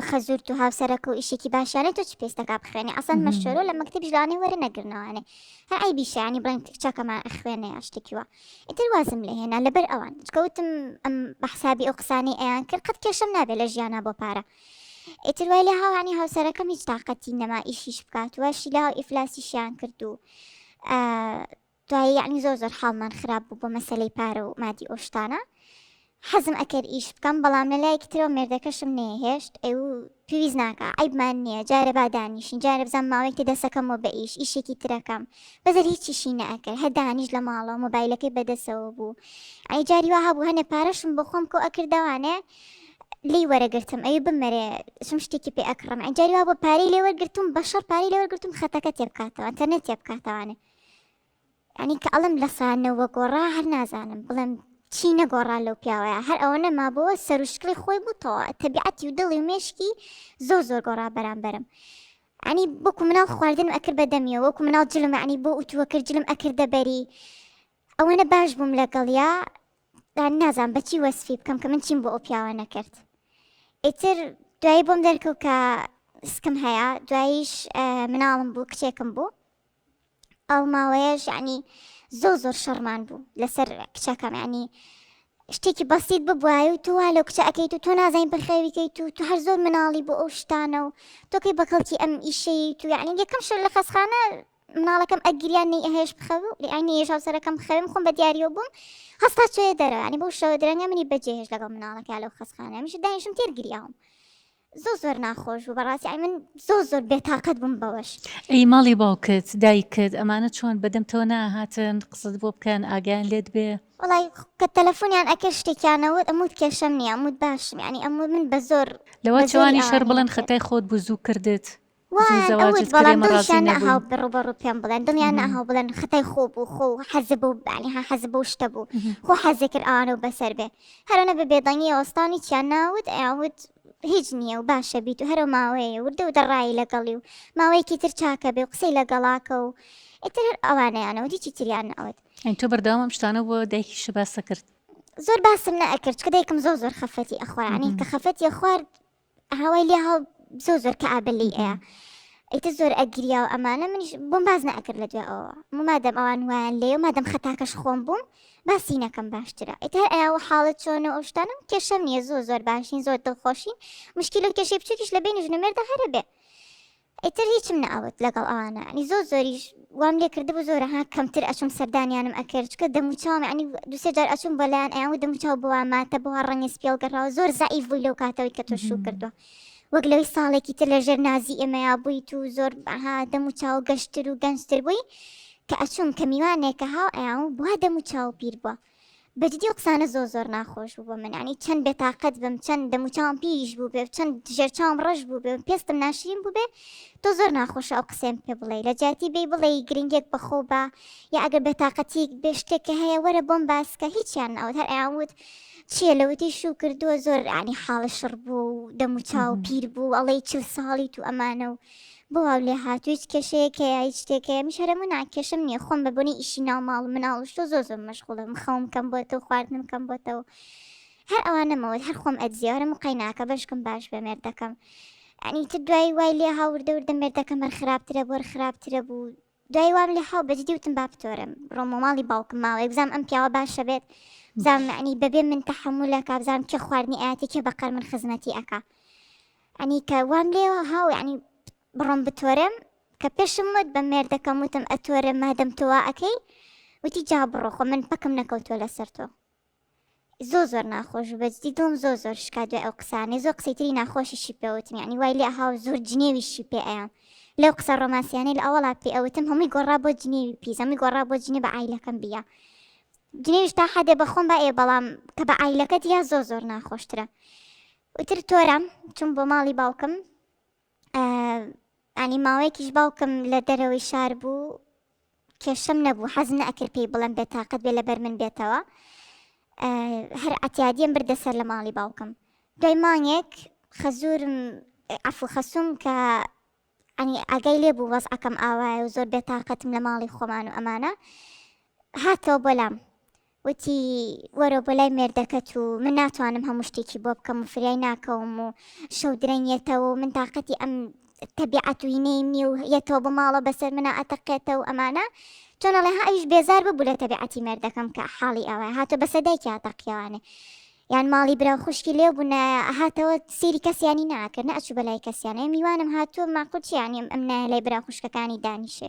خەزورت و هاوسەرەکە و ئیشێکی باشیانە تۆ چ پێستەکا بخوێنی ئەسڵەن مەشۆرۆ لە مەکتەبیش لەوانەیە وەرە نەگرنەوانێ هەر عەیبیشە یانی بڵێن کچەکەمان ئەخوێنێ یا شتێکی وا ئیتر وازم لێ هێنا لەبەر ئەوان چکە وتم ئەم بە حسابی ئەو قسانەی ئەیان کرد قەت کێشەم نابێ لە ژیانا بۆ پارە ئیتر وای لێ هاوانی هاوسەرەکەم هیچ تاقەتی نەما ئیشیش بکات واشی لا ئیفلاسیشیان کرد و دوایی یعنی زۆر زۆر حاڵمان خراپ بوو بۆ مەسلەی پارە و مادی ئەو شتانە حەزم ئەکرد ئیش بکەم بەڵام لە لایەکی ترەوە مێردەکەشم نەیەهێشت ئەو پێویست ناکا عەیبمان نییە جارێ با دانیشین جارێ بزانم ماوەیەک تر دەسەکەمەوە بە ئیش ئیشێکی ترەکەم بەس هەر هیچیشی نەئەکرد هەر دانیشت لە ماڵەوە مۆبایلەکەی بەدەسەوە بوو ئەی جاری وا هەبوو هەنێ پارەشم بۆ خۆم کۆ ئەکردەوانێ لێی وەرەگرتم ئەی بمەرێ چم شتێکی پێ ئەکڕم ئەی جاری وا بۆ پارەی لێ وەرگرتوم بە شەڕ پارەی لێ وەرگرتوم خەتەکە تێ بکاتەوە ئەنتەرنێت تێ بکاتەوانێ یانی کە ئەڵێم لە سانەوە گۆڕا هەر نازانم بڵێم چی نەگۆڕا لەو پیاوەیە هەر ئەوە نەمابەوە سەروشکڵی خۆی بوو تەوە تەبیعەتی و دڵی و مێشکی زۆر زۆر گۆڕا بەرامبەرم ینی وەکو مناڵ خواردنم ئەکرد بە دەمیەوە وەکو مناڵ جلم ینی بۆ ئوتووە کرد جلم ئەکردە بەری ئەوەنە باش بووم لەگەڵیا نازانم بەچی وەسفی بکەم کە من چیم بۆ ئەو پیاوە نەکرد ئیتر دوایی بۆم دەرکەوت کە سکم هەیە دواییش مناڵم بوو کچێکم بوو ئەو ماوەیەش یعنی زۆر زۆر شەڕمان بوو لەسەر کچەکەم یعنی شتێکی بەسیت ببوایە و تۆ وا لەو کچە ئەکەیت و تۆ نازانین بەخێوی کەیت و تۆ هەر زۆر مناڵی بۆ ئەو شتانە و تۆکەی بەکەڵکی ئەم ئیشەی تو یعنی یەکەم شەو لە خەسخانە مناڵەکەم ئەگریان نەی ئەهێش بخەو یعنی نەیهێش هاوسەرەکەم بخەوێم خۆم بە دیاریەوە بووم هەستا چۆیە دەرەوە یعنی بەو شەوە درەنگە منی بەجێهێش لەگەڵ مناڵەکە لەو خەسخانە منیش دانیشم تێر گریاوم زۆر زۆر ناخۆش بوو بەڕاستی ئەی من زۆر زۆر بێتاقەت بووم بەوەش. ئەی ماڵی باوکت دایکت ئەمانە چۆن بەدەمتەوە نەئەهاتن قسەت بۆ بکەن ئاگایان لێت بێ؟ وەڵای کە تەلەفۆنیان ئەکرد شتێکیان ئەوت ئەموت کێشەم نییە ئەموت باشم یانی ئەموت من بە زۆر لەوە بە زۆری چوانیش هەر ئەوانەی بڵێن نەکرد. خەتای خۆت بوو زوو کردت زوو وایان ئەوت زەواجت کرد بەڵام ئێمە ڕازی دڵیشیان نەبووین. نەئەهاو ڕووبەڕوو پێم بڵێن دڵیان نەئەهاو بڵێن خەتای خۆ بوو خۆ حەزت بەو یانی ها حەزت بەو شتە بوو خۆ حەزت کرد ئەوانەو بەسەر بێ هەرەنە بە بێدەنگی ئەوەستان هیچیان ناوت ئەیان وت. هیچ نییە و باشە بیت و هەرەو ماوەیە وردە وردە ڕای لەگەڵی و ماوەیەکی تر چاکە بێ و قسەی لەگەڵاکە و ئیتر هەر ئەوانەیانەوت هیچی تریان نەئەوت. یانی تۆ بەردەوام ئەم شتانە بۆ دایکیشت باس ئەکرد؟ زۆر باسم نەئەکرد چونکە دایکم زۆر زۆر خەفەتی ئەخوارد یانی کە خەفەتی ئەخوارد هاوای لێ هاو زۆر زۆر کەئابە لێی ئەیا ئیتر زۆر ئەگریا و ئەمانە منیش بۆم باس نەئەکرد لە دوای ئەوەوە مادەم ئەوان وایان لێ و مادەم خەتاکەش خۆم بووم باسی نەکەم باشترە ئیتر هەر ئەیا و حاڵت چۆنە و ئەو شتانەم کێشەم نییە زۆر زۆر باشین زۆر دڵخۆشین مشکیلە و کێشەی بچووکیش لە بەینی ژن و مێردە هەرە بێ ئیتر هیچم نەئەوت لەگەڵ ئەوانە یانی زۆر زۆریش وام لێ کردبوو زۆر ها کەمتر ئەچوم سەردانیانم ئەکرد چکە دەموچاوم یانی دوسێ جار ئەچوم بۆ لایان ئەیان وت دەموچاو بۆ وا ماتە بۆ وا ڕەنگی سپیەڵ گەڕاوە زۆر زەعیف بووی لەو کاتەوەی کە تۆ شوو کردووە وەک لەوەی ساڵێکی تر لەژێر نازی ئێمەیا بوویت و زۆر ها دەموچاو گەشتر و گەنجتر بووی کە ئەچوم کە میوانێکە هاو ئەیان وت بۆ وا دەموچاو پیر بووە بەجدی ئەو قسانە زۆر زۆر ناخۆش بوو بۆ من یانی چەند بێتاقەت بم چەند دەموچاوم پیریش بوو بێ چەند ژێرچاوم ڕەش بوو بێ پێستم ناشرین بوو بێ تۆ زۆر ناخۆشە ئەو قسەیەم پێ بڵێ لە جیاتی بێی بڵێ گرنگێک بەخۆ بە یا ئەگەر بێتاقەتیک بێ شتێک کە هەیە وەرە بۆم باسکە هیچیان ناوت هەر ئەیان وت چییە لەوەتی شوو کردووە زۆر ینی حاڵە شڕ بوو و دەموچاو پیر بوو ئەڵێی چل ساڵیت و ئەمانە و بۆ واو لێ هاتوو هیچ کێشەیەک هەیە هیچ شتێک هەیە منیش هەرەموو نا کێشەم نییە خۆم بە بۆنەی ئیشی ناو ماڵ و مناڵ و شتۆ زۆر زۆر مەشغوڵم خەوم کەم بۆتەوە خواردنم کەم بۆتەوە هەر ئەوانەمەوە هەر خۆم ئەدزیەوە هەرەموو قەیناکە بەشکم باش بێ مێردەکەم یعنی تر دوای وای لێ ها وردە وردە مێردەکەم هەر خراپترە بوو هەر خراپترە بوو دوای وام لێ هاو بەجدی وتم با بتۆرم ڕۆمەوە ماڵی باوکم ماوەیەک بزانم ئەم پیاوە باشە بێت بزانم یعنی بەبێ من تەحەمولەکە بزانم کێ خواردنی ئاتی کێ بەقەر من خزمەتی ئەکا ینی کە وام لێ هاو ینی بڕۆم بتۆرم کە پێشم وت بە مێردەکەم وتم ئەتۆرم مادەم تۆوا ئەکەی وتی جا بڕۆ خۆ من پەکم نەکەوتووە لەسەر تۆ زۆر زۆر ناخۆش بوو بەجدی دڵم زۆر زۆر شکا دوای ئەو قسانەی زۆر قسەی تری ناخۆشیشی پێ وتم یعنی وای لێ ئەها و زۆر جنێویشی پێ ئەیام لەو قسە ڕۆمانسیانەی لە ئەوەڵا پێ ئەوتم هەمووی گۆڕا بۆ جنێوی پیس هەمووی گۆڕا بۆ جنێ بە عایلەکەم بیە جنێویش تا حەدێ بە خۆم با ئێ بەڵام کە بە عایلەکەت یا زۆر زۆر ناخۆشترە وتر تۆرام چوم بۆ ماڵی باوکم ئانی ماوەیەکیش باوکم لە دەرەوەی شار بوو کێشەم نەبوو حەز نەئەکرد پێی بڵێم بێتاقەت بێ لەبەر من بێتەوە هەر عەتیادیم بردە سەر لە ماڵی باوکم دوای مانگێک خەزورم عەفو خەسوم کە ئەنی ئاگای لێ بوو وەزعەکەم ئاوایە و زۆر بێتاقەتم لە ماڵی خۆمان و ئەمانە هاتەوە بۆ لام وتی وەرە بۆ لای مێردەکەت و من ناتوانم هەموو شتێکی بۆ بکەم و فریای ناکەوم و شەو درەنگ یەتەوە و من تاقەتی ئەم تەبیعەت و هینەیم نییە و یەتەوە بۆ ماڵەوە بەسەر منا ئەتەقێتەوە ئەمانە چۆن ئەڵێ ها ئەویش بێزار ببوو لە تەبیعەتی مێردەکەم کە حاڵی ئەوە هاتۆ بەسەر دایکی ئەتەقیەوانێ یان ماڵی برا و خوشکی لێ بوونایە ئەهاتەوە سەیری کەسیانی ناکرد نەئەچوو بەلای کەسیانە میوانم هاتووە ماقول چی یانی ئەم نایە لای برا خوشکەکانی دانیشێ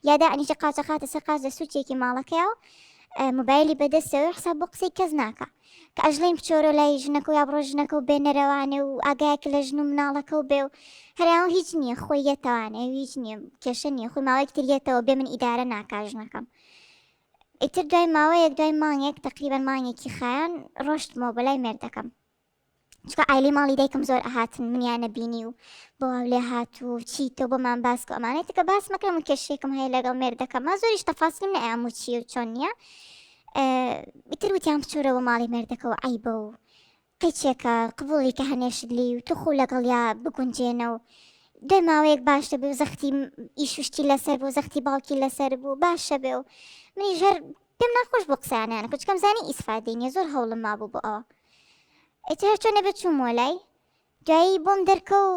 یا دانیشە قاچە خاتە سەر قاچ لە سوچێکی ماڵەکەیا و مۆبایلی بەدەستەوە حساب بۆ قسەی کەس ناکا کە ئەژڵین بچۆرۆ لای ژنەکە و یا بڕۆ ژنەکە و بێنەرەوانێ و ئاگایەک لە ژن و مناڵەکە و بێ و هەریان هیچ نییە خۆی یەتەوانێ هیچ نییە کێشە نییە خۆی ماوەیەک تر یەتەوە بێ من ئیدارە ناکا ژنەکەم ئیتر دوای ماوەیەک دوای مانگێک تقریبا مانگێکی خایان ڕۆشتمەوە بەلای مێردەکەم چونکە عایلەی ماڵی دایکم زۆر ئەهاتن منیان نەبینی و بۆ واو لێ هات و چی تۆ بۆمان باس کە ئەمانەی تکە باس مەکەم و کێشەیەکم هەیە لەگەڵ مێردەکەم زۆریش تەفاسیلم نەیام و چی و چۆن نییە ئیتر وتیان بچۆرەوە ماڵی مێردەکەەوە عیبە و قیچێکە قبوڵی کە هەنێشت لی و توخو لەگەڵیا بگونجێنە و دوای ماوەیەک باش دەبێ و زەختی ئیشوشتی لەسەر بوو زەختی باوکی لەسەر بوو باشە بێ و منیش هەر پێم ناخۆش بوو قسەیانیان کرد چونکە زانی ئیسفادەی نییە زۆر هەوڵم مابوو بۆ ئەوە ئیتر هەر چۆن نەبێت چوومەوە لای دوایی بۆم دەرکەو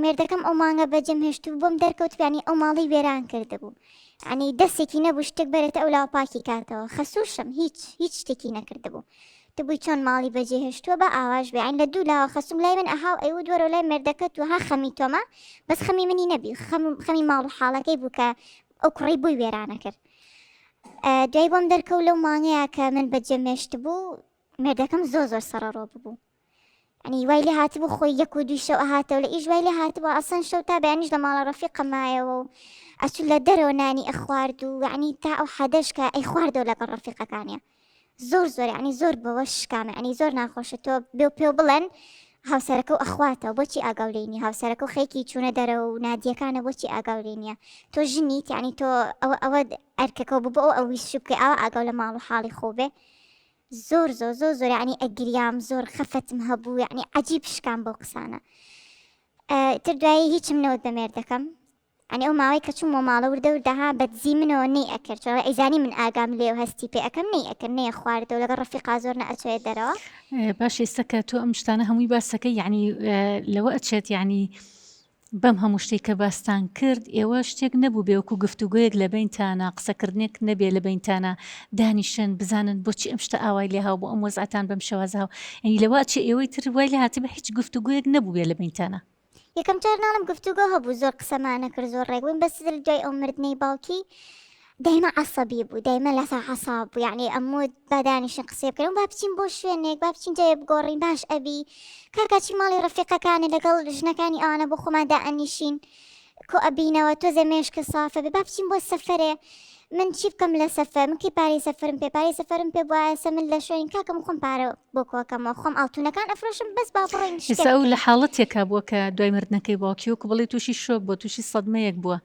مێردەکەم ئەو مانگە بەجێم هێشت و بۆم دەرکەوت یانی ئەو ماڵی وێران کردبوو ینی دەستێکی نەبوو شتێک بەرێتە ئەو لاوە پاکی کاتەوە خەسووشم هیچ هیچ شتێکی نەکردبوو تبووی چۆن ماڵی بەجێ هێشتووە بە ئاواش بێ عین لە دوو لاوە خەسوم لای من ئەها و ئەیوت وەرەوە لای مێردەکەت و ها خەمی تۆمە بەس خەمی منی نەبی خەم خەمی ماڵ و حاڵەکەی بوو کە ئەو کوڕەی بۆی وێرانە کرد دوای بۆم دەرکەوت لەو مانگەیە کە من بەجێ مێشت بوو مێردەکەم زۆر زۆر سەڕەڕۆ ببوو ئەنی وای لێ هاتبوو خۆی یەک و دوی شەو ئەهاتەوە لە ئیش وای لێ هاتبوو ئەسەن شەو تا بەیانیش لە ماڵە ڕەفیقە مایەوە و ئەچوو لە دەرەوە نانی ئەخوارد و یعنی تا ئەو حەدەش کە ئەیخواردەوە لەگەڵ ڕەفیقەکانیا زۆر زۆر یعنی زۆر بەوە شکام یعنی زۆر ناخۆشە تۆ بێ و پێو بڵێن هاوسەرەکە و ئەخواتەوە بۆچی ئاگاو لێی نیە هاوسەرەکە و خەیکی چوونە دەرەوە و نادیەکانە بۆچی ئاگاو لێی نیە تۆ ژنیت یعنی تۆ ئەوە ئەوە ئەرکەکەەوە بوو بۆ ئەو ئەو ویست شوو بکەی ئاوا ئاگاو لە ماڵ و حاڵی خۆ بێ. زۆر زۆر زۆر زۆر یعنی ئەگریام زۆر خەفەتم هەبوو یعنی عجیب شکام بەو قسانە تر دوایی هیچم نەوت بە مێردەکەم ئەنی ئەو ماوەی کە چوومەوە ماڵە وردە وردە ها بە دزی منەوە نەی ئەکرد چۆن ئەیزانی من ئاگام لێ و هەستی پێ ئەکەم نەی ئەکرد نەیە خواردەوە لەگەڵ ڕەفیقا زۆر نە ئەچۆیە دەرەوە. باشە ئێستا کە تۆ ئەم شتانە هەمووی باسەکەی یعنی لەوە ئەچێت یعنی بەم هەموو شتەی کە باستان کرد ئێوە شتێک نەبوو بێ وەکو گفتوگۆیەک لە بەینتانا قسەکردنێک نەبێ لە بەینتانا دانیشن بزانن بۆچی ئەم شتە ئاوای لێ هاو بۆ ئەم وەزعتان بەم شێوازە هاو یعنی لەوە ئەچێ ئێوەی تر وای لێ هاتبێ هیچ گفتوگۆیەک نەبوو بێ لە بەینتانا. یەکەم جار ناڵم گفتوگۆ هەبوو زۆر قسەمان نەکرد زۆر ڕێک بووین بەس لە دوای ئەو مردنەی باوکی دایمە عەسەبی بوو دایمە لەسەر عەساب بوو یعنی ئەموت با دانیشین قسەی بکەین با بچین بۆ شوێنێک با بچین جێ بگۆڕین باش ئەبی کاکا چی ماڵی ڕەفیقەکانە لەگەڵ ژنەکانی ئەوانە بۆ خۆمان دائەنیشین کۆ ئەبینەوە تۆزێ مێشکە سافە بێ با بچین بۆ سەفەرێ من چی بکەم لە سەفەر من کەی پارەی سەفەرم پێ پارەی سەفەرم پێ بوایە سە من لە شوێنی کاکەم خۆم پارە بۆ کۆکەمەوە خۆم ئاڵتونەکان ئەفرۆشم بەس با بڕۆین شتێک ئێستا ئەو بکەین لە حاڵەتێکا بووە کە دوای مردنەکەی باوکی وەکو بڵێی تووشی شۆک بووە تووشی سەدمەیەک بووە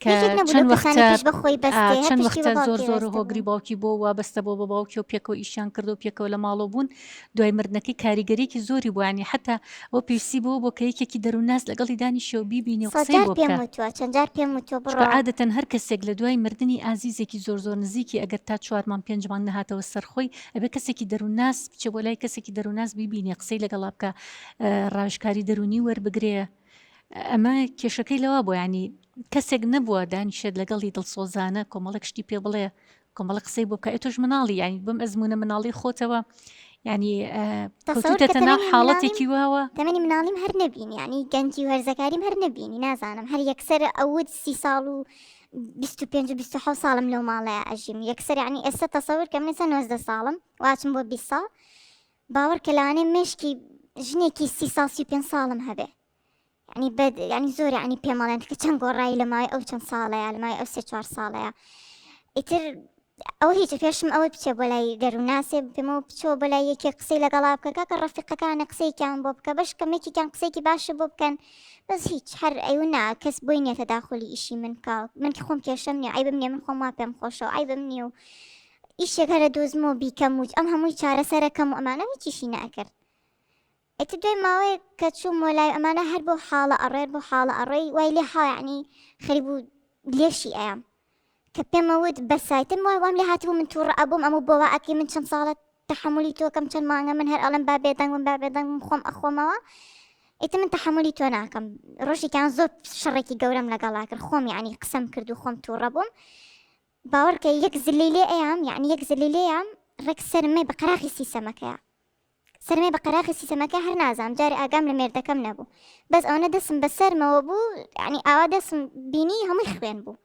کە یەکێک نەبوو چەند لەو کەسانەی وەختە پشت بە خۆی ئا، بەستێ هەر چەند پشتی بە وەختە زۆر باوکی زۆر بەستە هۆگری بوو باوکی بووە وابەستە بووە بە باوکی و پێکەوە ئیشیان کردو پێکەوە لە ماڵەوە بوون دوای مردنەکەی کاریگەریەکی زۆری بووە یانی حەتا ئەوە پێویستی بەوە بووە کە یەکێکی دەروونناس لەگەڵی دانیشێ و بیبینێ و قسەی سەدجار بۆ پێم بکا. وتووە چەند جار پێم وتووە چونکە بڕۆ. عادەتەن هەر کەسێک لە دوای مردنی ئازیزێکی زۆر زۆر نزیکی ئەگەر تا چوار مانگ پێنج مانگ نەهاتەوە سەر خۆی ئەبێ کەسێکی دەروونناس بچێ بۆ لای کەسێکی دەروونناس بیبینێ قسەی لەگەڵا بکا ڕاوێژکاری دەروونی وەربگرێ ئەمە کێشەکەی لەوە بووە یانی کەسێک نەبووە دانیشێت لەگەڵی دڵسۆزانە کۆمەڵێک شتی پێ بڵێ کۆمەڵە قسەی بۆ بکە ئێ تۆش مناڵی یانی بەم ئەزموونە مناڵی خۆتەوە یانی تەسەور کە کەوتوتەتە ناو تەمەنی مناڵیم حاڵەتێکی واوە تەمەنی مناڵیم هەر نەبینی یانی گەنجی و هەرزەکاریم هەر نەبینی نازانم هەر یەکسەر ئەوت سی ساڵ و 25 و 27 ساڵم لەو ماڵەیە ئەژیم یەکسەر یانی ئێستا تەسەور کە من ئێستا 19 ساڵم واچم بۆ 20 ساڵ باوەڕ کە لەوانەیە مێشکی ژنێکی سی ساڵ 35 ساڵم هەبێ یعنی بەد یعنی زۆر یعنی پێم ئەڵێن کە چەند گۆڕایی لە ماوەی ئەو چەند ساڵەیە لە ماوەی ئەو سێ چوار ساڵەیە ئیتر ئەوە هیچ پێشم ئەوە بچێ بۆ لای دەروونناسێ پێمەوە بچۆ بۆ لای یەکێک قسەی لەگەڵا بکە کاکە ڕەفیقەکانە قسەیەکیان بۆ بکە بەش کەم یەکێکیان قسەیەکی باشە بۆ بکەن بەس هیچ هەر ئەیو نا کەس بۆی نییە تەداخولی ئیشی من بکە من خۆم کێشەم نییە عەیبم نییە من خۆم وا پێم خۆشە و عەیبم نییە و ئیشێک هەرە دۆزمەوە بیکەم و ئەم هەمووی چارەسەرەکەم و ئەمانە هیچیشی نەئەکرد ئیتر دوای ماوەیەک کە چوومەوە لای ئەمانە هەر بۆ حاڵە ئەڕۆی بۆ حاڵە ئەڕۆی وای لێ ها یعنی خەریک بوو لێشی ئەیام کە پێمە وت بەسە ئیتر وای وام لێ هاتبوو من تووڕە ئەبووم ئەموو بۆ وا ئەکەی من چەند ساڵە تەحەمولی تۆ کەم چەند مانگە من هەر ئەڵێم با بێدەنگ بم با بێدەنگ بم خۆم ئەخۆمەوە ئیتر من تەحەمولی تۆ ناکەم ڕۆژێکیان زۆر شەڕێکی گەورەم لەگەڵا کرد خۆم یعنی قسەم کرد و خۆم تووڕە بووم باوەڕکە یەک زلی لێ ئەیام یعنی یەک زلی لێیام ڕێک سەرمەی بە قەراخی سیسەمەکەیە سەرمێ بە قەراخی سیسەمەکە هەر نازانم جارێ ئاگام لە مێردەکەم نەبوو بەس ئەوەنە دەسم بە سەرمەوە بوو یعنی ئاوا دەسم بینی هەمووی خوێن بوو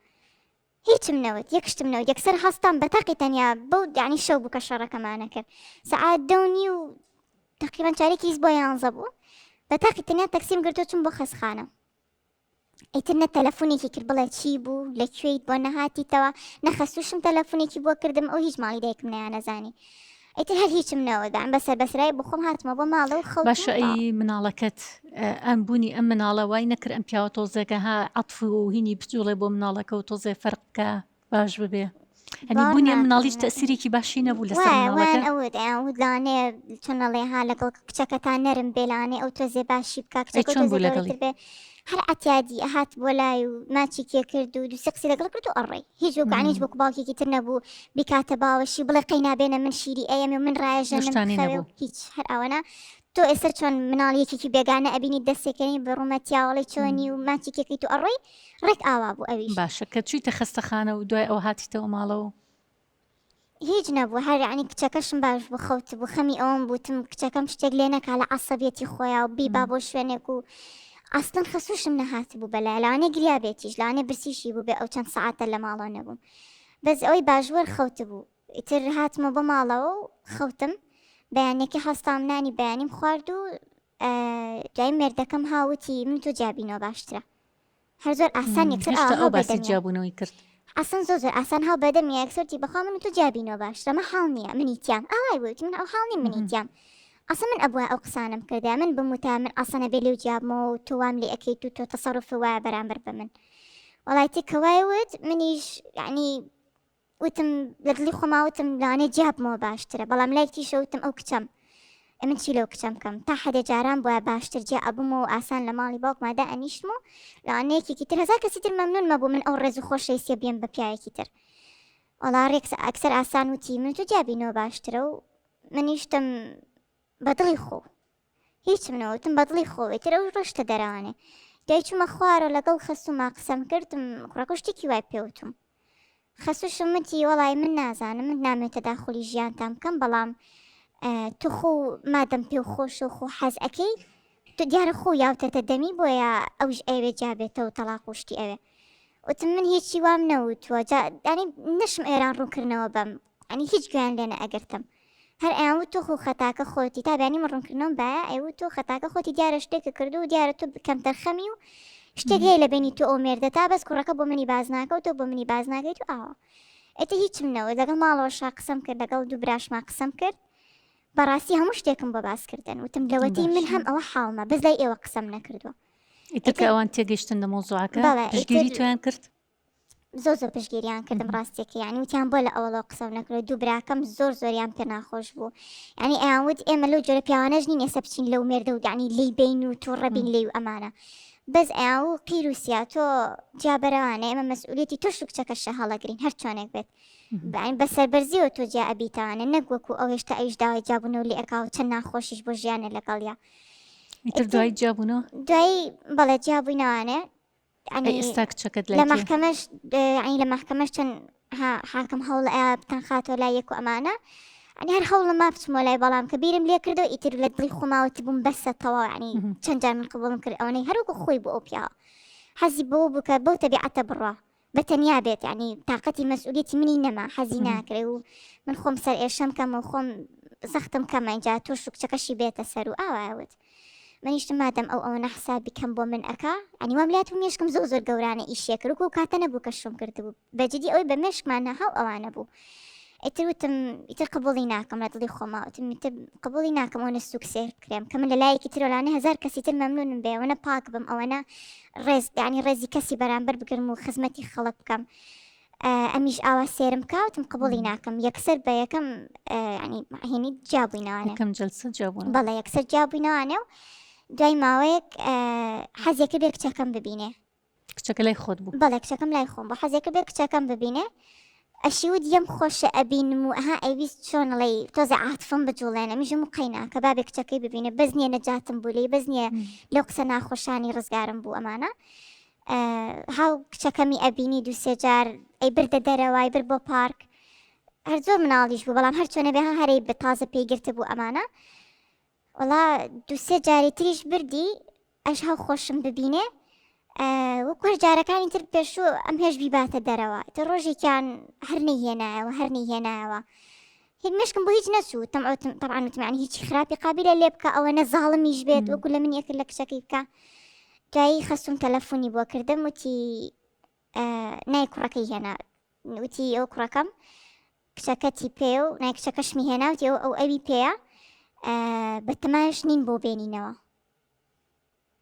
هیچم نەوت یەک شتم نەوت یەکسەر هەستام بە تاقی تەنیا بەو یعنی شەو بوو کە شەڕەکەمانە کرد سەعات دە و نیو تقریبا چارێکی هیچ بۆ یانزە بوو بە تاقی تەنیا تەکسیم گرتو چوم بۆ خەسخانە ئیتر نە تەلەفونێکی کرد بڵێ چی بوو لە کوێیت بۆ نەهاتیتەوە نە خەسووشم تەلەفونێکی بۆ کردم ئەو هیچ ماڵی دایکم نەیانەزانی ئیتر هەر هیچم نەوت بەم بەسەر بەسرای بۆ خۆم هاتمەوە بۆ ماڵە و خەوتم باشە ئەی مناڵەکەت ئەم بوونی ئەم مناڵە وای نەکرد ئەم پیاوە تۆزێکە ها عەتف و هینی بجوڵێ بۆ مناڵەکە و تۆزێ فەرق بکا باش ببێ هەنی بوونی ئەم مناڵیش تەسیرێکی باشی نەبوو لەسەر وایان ئەوت ئەوت لانێ چۆن ئەڵێ ها لەگەڵ کچەکەتان نەرم بێ لانێ ئەو تۆزێ باشی بکە کچەکە چۆن بوو لەگەڵی بێ هەر عتیادی هات بۆ لای و ماچی کێ کرد و دووسێ قسی لەگەڵ کرد و ئەڕێی هیچ وەکان هیچ وەکو باوکێکی تر نەبوو بیکاتە باوەشی بڵێ قەی نابێنە من شیری ئەیەم و من ڕایەژەنم شتانی نەبوو هیچ هەر ئەوەنا تۆ ئێستا چۆن مناڵ یەکێکی بێگانە ئەبینی دەستێکەکەنی بە ڕوومەتیاوەڵی چۆنی و ماچێکێکیت و ئەڕۆی ڕێک ئاوا بوو ئەویش. باشە کە چوویتە خەستەخانە و دوای ئەوە هاتیتەوە ماڵەوە؟ هیچ نەبوو هەر یانی کچەکەشم باش بوو خەوتبوو خەمی ئەوەم بوو تم کچەکەم شتێک لێ نەکا لە عەسەبیەتی خۆیا و بیبا بۆ شوێنێک و ئەسڵەن خەسووشم نەهاتبوو بەلای لەوانەیە گریا بێتیش لەوانەیە برسیشی بوو بێ ئەو چەند سەعاتە لە ماڵەوە نەبووم بەس ئەوەی باشوەر خەوتبوو ئیتر هاتمەوە بۆ ماڵەوە و خەوتم بەیانیەکەی هەستام نانی بەیانیم خوارد و دوای مێردەکەم هاوتی من تۆ جیابینەوە باشترە هەر زۆر ئاسان یەکسەر هێشتا ئاوا ئەو هاو باسی بەدەمیە جیابوونەوەی کرد ئاسان زۆر زۆر ئاسان هاو بەدەمیە یەکسەر وتی بەخوا من و تۆ جیابینەوە باشترە من حاڵ نییە منی تیام ئاوای وت من ئەو حاڵ نیم منی تیام ئەسڵ من ئەبوایە ئەو قسانەم کردایە من بموتایە من ئەسڵەن ئەبێ لێو جیابمەوە و تۆ وام لێ ئەکەیت و تۆ تەسەروفت وایە بەرامبەر بە من وەڵای تی کە وای وت منیش یعنی. وتم لە دڵی خۆما وتم لەوانەیە جیابمەوە باشترە بەڵام لای تیشە وتم ئەو کچەم ئێ من چی لەو کچەم بکەم تا حەدێ جاران بوایە باشتر جیا ئەبوومەوە و ئاسان لە ماڵی باوکما دائەنیشتم و لەوانەیە یەکێکی تر هەزار کەسی تر مەمنوون مەبوو من ئەو ڕێز و خۆشەویستیە بیەم بە پیاوێکی تر وەڵا ڕێک ئەکسەر ئاسان وتی من تۆ جیابینەوە باشترە و منیشتم بە دڵی خۆ هیچم نەوتم بە دڵی خۆ ئیتر ئەو ڕۆشتە دەرەوانێ دوای چوومە خوارەوە لەگەڵ خەسووما قسەم کردم کوڕەکە شتێکی وای پێوتم خەسووشم وتی وەڵای من نازانم من نامەوێت تەداخولی ژیانتان بکەم بەڵام تۆ خۆ مادەم پێ خۆشە و خۆ حەز ئەەکەی تۆ دیارە خۆ یاوتەتە دەمی بۆیە ئەوش ئەوێ جابێتەوە تەلاق و شتی ئەوێ وتم من هیچی وام نەوتووە جا ینی نەشم ئێران ڕوونکردنەوە بەم ینی هیچ گوێیان لێ نەئەگرتم هەر ئەیان وت تۆ خۆ خەتاکە خۆتی تا بەیانی من ڕوونکردنەوەم بایە ئەی وت تۆ خەتاکە خۆتی دیارە شتێکە کردو و دیارە تۆ کەمتەرخەمی و شتێک هەیە لە بینی تۆ ئەو مێردە تا بەس کوڕەکە بۆ منی باز ناکە و تۆ بۆ منی باز ناکەیت و ئاوا ئێتە هیچم نەوت لەگەڵ ماڵەوەشا قسەم کرد لەگەڵ دوو براشما قسەم کرد بەڕاستی هەموو شتێکم بۆ باس کردن وتم لەوەتی من هەم ئەوە حاڵمە بەس لای ئێوە قسەم نەکردووە ئیتر کە ئەوان تێگەیشتن لە مەوزوعەکە پشتگیری تۆیان کرد؟ زۆر زۆر پشتگیریان کردم ڕاستیەکە یعنی وتیان بۆ لە ئەوەڵەوە قسەم نەکرد دوو براکەم زۆر زۆریان پێ ناخۆش بوو یعنی ئەیان وت ئێمە لەو جۆرە پیاوانەش نین ئێستا بچین لەو مێردە و یعنی لێی بین و تووڕە بین لێی و ئەمانە بەس ئەیان و قیر و سیا تۆ جیابەرەوانە ئێمە مەسئولیەتی تۆش و کچەکەشە هەڵەگرین هەر چۆنێک بێت یعنی بە سەربەرزیەوە تۆ جیا ئەبیتانە نەک وەکو ئەو هێشتا ئەویش داوای جیابوونەوە لێ ئەکا و چەند ناخۆشیش بۆ ژیانە لەگەڵیا ئیتر دوای جیابوونەوە دوایی بەڵێ جیابووینەوانێ ئەی ئێستا کچەکەت لە مەحکەمەش ینی لە مەحکەمەش چەند حاکم هەوڵ بتەنخاتەوە لای یەک و ئەمانە ئەنی هەر هەوڵە ما بچمەوە لای بەڵام کە بیرم لێ کردو ئیتر لە دڵی خۆماوەتی بووم بەسە تەواو ینی چەند جار من قبوڵم کرد ئەوەی هەروەکو خۆی بۆ ئەو پیاوە حەزی بەوە بوو کە بەو تەبیعەتە بڕوا بە تەنیا بێت ینی تااقەتی مەسئولیەتی منی نەما حەزی ناکرێ و من خۆم سەر ئێشەم کەم و خۆم زەختم کەمە اینجا تۆش و کچەکەشی بێتە سەر و ئاوایەوت منیشتم مادەم ئەو ئەوەنە حسابی کەم بۆ من ئەکا ئەنی وام لات بوو مێشکم زۆر زۆر گەورانە ئیشێ کرد وەکو کاتە نەبوو کە شوم کردبوو بە جدی ئەوەی بە مێشکمان نەهاو ئەوانە بوو ئیتر وتم ئیتر قبوڵی ناکەم لە دڵی خۆما وتم ئیتر قبوڵی ناکەم ئەوەنە سوک سێر بکرێم کە من لە لایەکی ترۆلانە هەزار کەسی تر مەمنونم بێ ئەوەنە پاک بم ئەوەنە ڕێز یعنی ڕێزی کەسی بەرامبەر بگرم و خزمەتی خەڵک بکەم ئەمیش ئاوا سێرم بکا وتم قبوڵی ناکەم یەکسەر بە یەکەم ینی هینی جیابووینەوانێ یەکەم جلسە جیابوون بەڵێ یەکسەر جیابووینەوانێ و دوای ماوەیەک حەزێکە بێ کچەکەم ببینێ کچەکە لای خۆت بوو بەڵێ کچەکەم لای خۆم بۆ حەزێکە بێ کچەکەم ببینێ ئەشیوت یەم خۆشە ئەبینم و ئەها ئەویست چۆنڵی تۆزە عاتفم بجوڵێنە میژم و قەینا کە بابێ کچەکەی ببینێ بەس نییە نەجاتم بوو لێی بەس نییە لەو قسە ناخۆشانی ڕزگارم بوو ئەمانە هاو کچەکەمی ئەبینی دوو سێ جار ئەی بردە دەرەوە ئەی برد بۆ پارک هەر زۆر مناڵیش بوو بەڵام هەر چۆنە بێ ها هەرەی بە تازە پێی گرتبوو ئەمانە وەڵا دوو سێ جاری تریش بردی ئەش هاو خۆشم ببینێ وەکو هەر جارەکانی تر پێشوو ئەم هێش بیباتە دەرەوە تە ڕۆژێکیان هەر نەیهێنایەوە هەر نەیهێنایەوە هیچ مشکم بۆ هیچ نەچوو تەمعوتم طبعا وتم یعنی هیچی خراپی قابیلە لێ بکە ئەوە نە زاڵمیش بێت وەکو لە من یەکرد لە کچەکەی بکە دوایی خەسوم تەلەفۆنی بۆ کردم وتی نای کوڕەکەی هێنا وتی ئەو کوڕەکەم کچەکەتی پێ و نای کچەکەشمی هێناوتی ئەو ئەو ئەوی پێیە بەتەماش نین بۆ بێنینەوە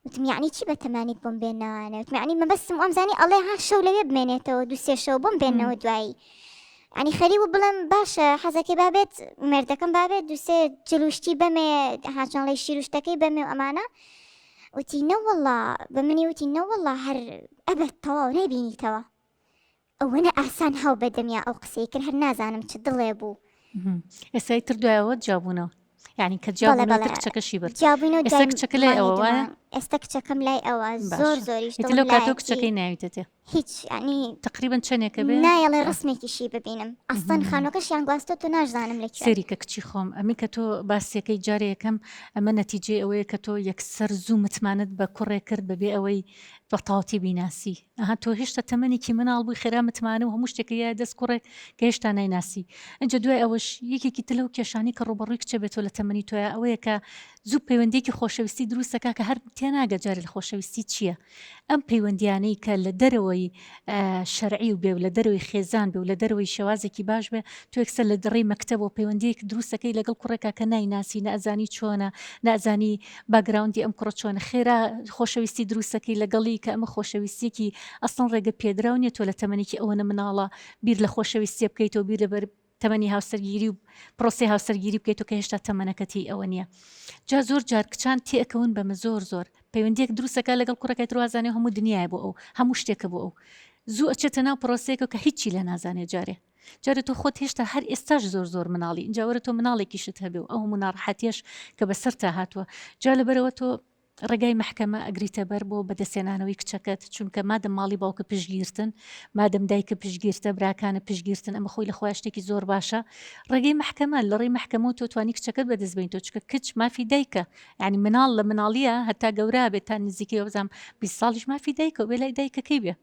وتم یەعنی چی بەتەمانیت بۆم بێننەوانێ وتم یەعنی مەبەستم وام زانی ئەڵێ ها شەو لەوێ بمێنێتەوە دوو سێ شەو بۆم بێننەوە دوایی ینی خەری بوو بڵێم باشە حەزەکەی بابێت مێردەکەم بابێت دوو سێ جلوشتی بەمێ هاچۆنڵی شیروشتەکەی بەمێ و ئەمانە وتی نەوەڵا بە منی وتی نەوەڵا هەر ئەبەت تەواو نەبینیتەوە ئەوەنە ئاسان هاو بە دەمیا ئەو قسەی کرد هەر نازانم چ دڵێ بوو. ئێستا ئیتر دوای ئەوە جیابوونەوە یعنی کە بەڵێ جیابوونەوە بەڵێ ئیتر کچەکەشی برد جیابووینەوە ئێستا دوای کچەکە لای مانگی ئەوە دوو وایە مانگ ئێستا کچەکەم لای ئەوە زۆر باشە زۆریش ئیتر دڵم لەو کاتەوە لایەتی کچەکەی ناویتەتێ هیچ یعنی تقریبا چەندێکە بێ نایەڵێ ڕسمێکیشی ببینم ئەسڵەن خانووەکەشیان گواستۆتەوە ناشزانم لە کوێن. سەیری کە کچی خۆم ئەمەی کە تۆ باسیەکەی جارێ یەکەم ئەمە نەتیجەی ئەوەیە کە تۆ یەکسەر زوو متمانەت بە کوڕێک کرد بەبێ ئەوەی بە تەواوەتی بیناسی ئەها تۆ هێشتا تەمەنێکی مناڵ بووی خێرا متمانە و هەموو شتێکە یایە دەست کوڕێک کە هێشتا نایناسی ئینجا دوای ئەوەش یەکێکی تر لەو کێشانەی کە ڕووبەڕووی کچە بێتەوە لە تەمەنی تۆیا ئەوەیە کە زوو پەیوەندیەکی خۆشەویستی دروست دەکا کە هەر. تێناگە جارێ لە خۆشەویستی چییە ئەم پەیوەندیانەی کە لە دەرەوەی شەرعی و بێ و لە دەرەوەی خێزان بێ و لە دەرەوەی شێوازێکی باش بێ تۆ یەکسەر لە دڕێی مەکتەبەوە پەیوەندیەک دروستەکەی لەگەڵ کوڕێکا کە نایناسی نە ئەزانی چۆنە نە ئەزانی باگراوندی ئەم کوڕە چۆنە خێرا خۆشەویستی دروستەکەی لەگەڵی کە ئەمە خۆشەویستیەکی ئەسڵەن ڕێگە پێدراو نیە تۆ لە تەمەنێکی ئەوەنە مناڵە بیر لە خۆشەویستیە بکەیتەوە بیر لە تەمەنی هاوسەرگیری و پرۆسەی هاوسەرگیری بکەیتەوە کە هێشتا تەمەنەکەتی ئەوە نییە جا زۆر جار کچان تێئەکەون بەمە زۆر زۆر پەیوەندیەک دروستەکە لەگەڵ کوڕەکەی تر وازانێ هەموو دنیایە بۆ ئەو هەموو شتێکە بۆ ئەو زوو ئەچێتە ناو پرۆسەیەکە کە هیچی لێ نازانێ جارێ جارێ تۆ خۆت هێشتا هەر ئێستاش زۆر زۆر مناڵی اینجا وەرە تۆ مناڵێکیشت هەبێ و ئەو هەموو ناڕەحەتیەش کە بەسەرتا هاتووە جا لەبەرەوە تۆ ڕێگای مەحکەمە ئەگریتە بەر بۆ بەدەستهێنانەوەی کچەکەت چونکە مادەم ماڵی باوکە پشتگیرتن مادەم دایکە پشتگیرتە براکانە پشتگیرتن ئەمە خۆی لە خۆیا شتێکی زۆر باشە ڕێگەی مەحکەمە لە ڕێی مەحکەمەوە تۆ توانی کچەکەت بەدەست بێنیتەوە چونکە کچ مافی دایکە یعنی مناڵ لە مناڵیە هەتا گەورە بێت تا نزیکەی وەبزانم 20 ساڵیش مافی دایکە و بێ لای دایکەکەی بێ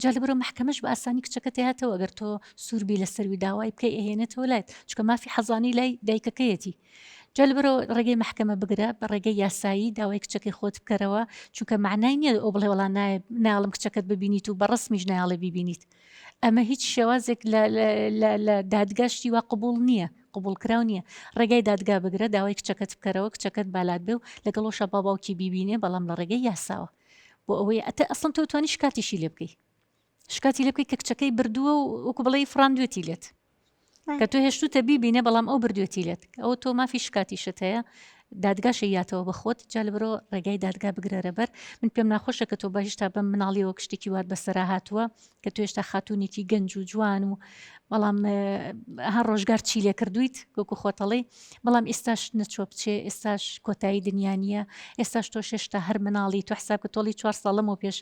جا لەبەرئەوە مەحکەمەش بە ئاسانی کچەکەت ئەیاتەوە ئەگەر تۆ سوور بی لەسەروی داوای بکەی ئەهێنێتەوە لایت چونکە مافی حەزانی لای دایکەکەیەتی جا لەبەرئەوە ڕێگەی مەحکەمە بگرە بە ڕێگەی یاسایی داوای کچەکەی خۆت بکەرەوە چونکە معنای نییە ئەو بڵێ وەڵا نایە ناڵم کچەکەت ببینیت و بە ڕسمیش نایەڵێ بیبینیت ئەمە هیچ شێوازێک لە دادگا شتی وا قبوڵ نییە قبوڵکراو نییە ڕێگای دادگا بگرە داوای کچەکەت بکەرەوە کچەکەت بالات بێ و لەگەڵۆشە با باوکی بیبینێ بەڵام لە ڕێگەی یاساوە بۆ ئەوەی ئەتە ئەسڵەن تۆ توانی شکاتیشی لێ بکەی شکاتی لێ بکەی کە کچەکەی بردووە و وەکو بڵێی فڕاندوێتی لێت کە تۆ هێشتوتە بیبینێ بەڵام ئەو بردوێتی لێت ئەوە تۆ مافی شکاتیشت هەیە دادگاشە یاتەوە بە خۆت جا لەبەرەوە ڕێگای دادگا بگرەرە بەر من پێم ناخۆشە کە تۆ بە هیشتا بەم مناڵیەوە شتێکی وات بەسەرا هاتووە کە تۆ هێشتا خاتوونێکی گەنج و جوان و بەڵام هەر ڕۆژگار چی لێ کردویت وەکو خۆتەڵی بەڵام ئێستاش نەچوە بچێ ئێستاش کۆتایی دنیا نییە ئێستاش تۆ شێشتا هەر مناڵی تۆ حساب کە تۆڵی چوار ساڵ لەمەو پێش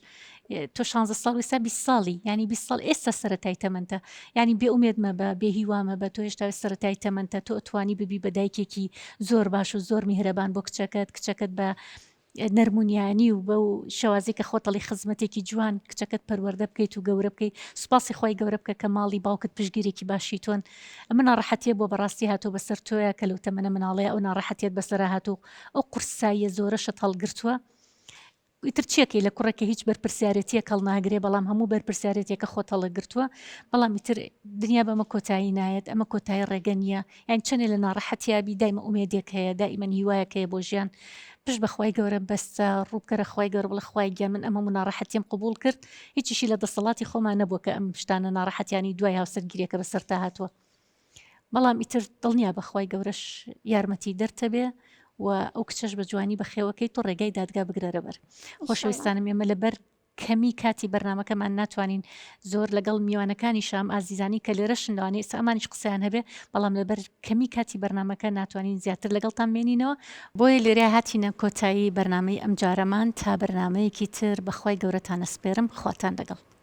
تۆ شانزە ساڵ ئێستا 20 ساڵی یعنی 20 ساڵ ئێستا سەرەتای تەمەنتە یعنی بێ ئومێد مەبە بێ هیوا مەبە تۆ هێشتا سەرەتای تەمەنتە تۆ ئەتوانی ببی بە دایکێکی زۆر باش و زۆر میهرەبان بۆ کچەکەت کچەکەت بە نەرمونیانی و بەو شێوازەی کە خۆت ئەڵێی خزمەتێکی جوان کچەکەت پەروەردە بکەیت و گەورە بکەیت سوپاسی خوای گەورە بکە کە ماڵی باوکت پشتگیرێکی باشی تۆن ئەمە ناڕەحەتیە بۆ بەڕاستی هاتووە بەسەر تۆیا کە لەو تەمەنە مناڵەیە ئەو ناڕەحەتیەت بەسەرا هاتوو ئەو قورساییە زۆرەشت هەڵگرتووە ئیتر چیەکەی لە کوڕێک کە هیچ بەرپرسیارێتیەک هەڵناگرێ بەڵام هەموو بەرپرسیارێتیەکە خۆت هەڵگرتووە بەڵام ئیتر دنیا بەمە کۆتایی نایەت ئەمە کۆتایی ڕێگە نییە یان چەنێ لە ناڕەحەتیا بی دایمە ئومێدێک هەیە دائیمەن هیوایەک هەیە بۆ ژیان پشت بە خوای گەورە بەستە ڕووبکەرە خوای گەورە بڵێ خوای گیان من ئەم هەموو ناڕەحەتیم قبوڵ کرد هیچیشی لە دەسەڵاتی خۆمان نەبووە کە ئەم شتانە ناڕەحەتیانی دوای هاوسەرگیریەکە بەسەرتا هاتووە بەڵام ئیتر دڵنیا بە خوای گەورەش یارمەتی دەرتەبێ و ئەو کچەش بە جوانی بەخێوەکەی تۆ ڕێگای دادگا بگرەرە بەر خۆشەویستانم ئێمە لەبەر کەمی کاتی بەرنامەکەمان ناتوانین زۆر لەگەڵ میوانەکانی شام ئازیزانی کە لێرەشن لەوانەیە ئێستا ئەمانیش قسەیان هەبێ بەڵام لەبەر کەمی کاتی بەرنامەکە ناتوانین زیاتر لەگەڵتان بمێنینەوە بۆیە لێرە هاتینە کۆتایی بەرنامەی ئەمجارەمان تا بەرنامەیەکی تر بەخوای گەورەتان ئەسپێرم خواتان لەگەڵ.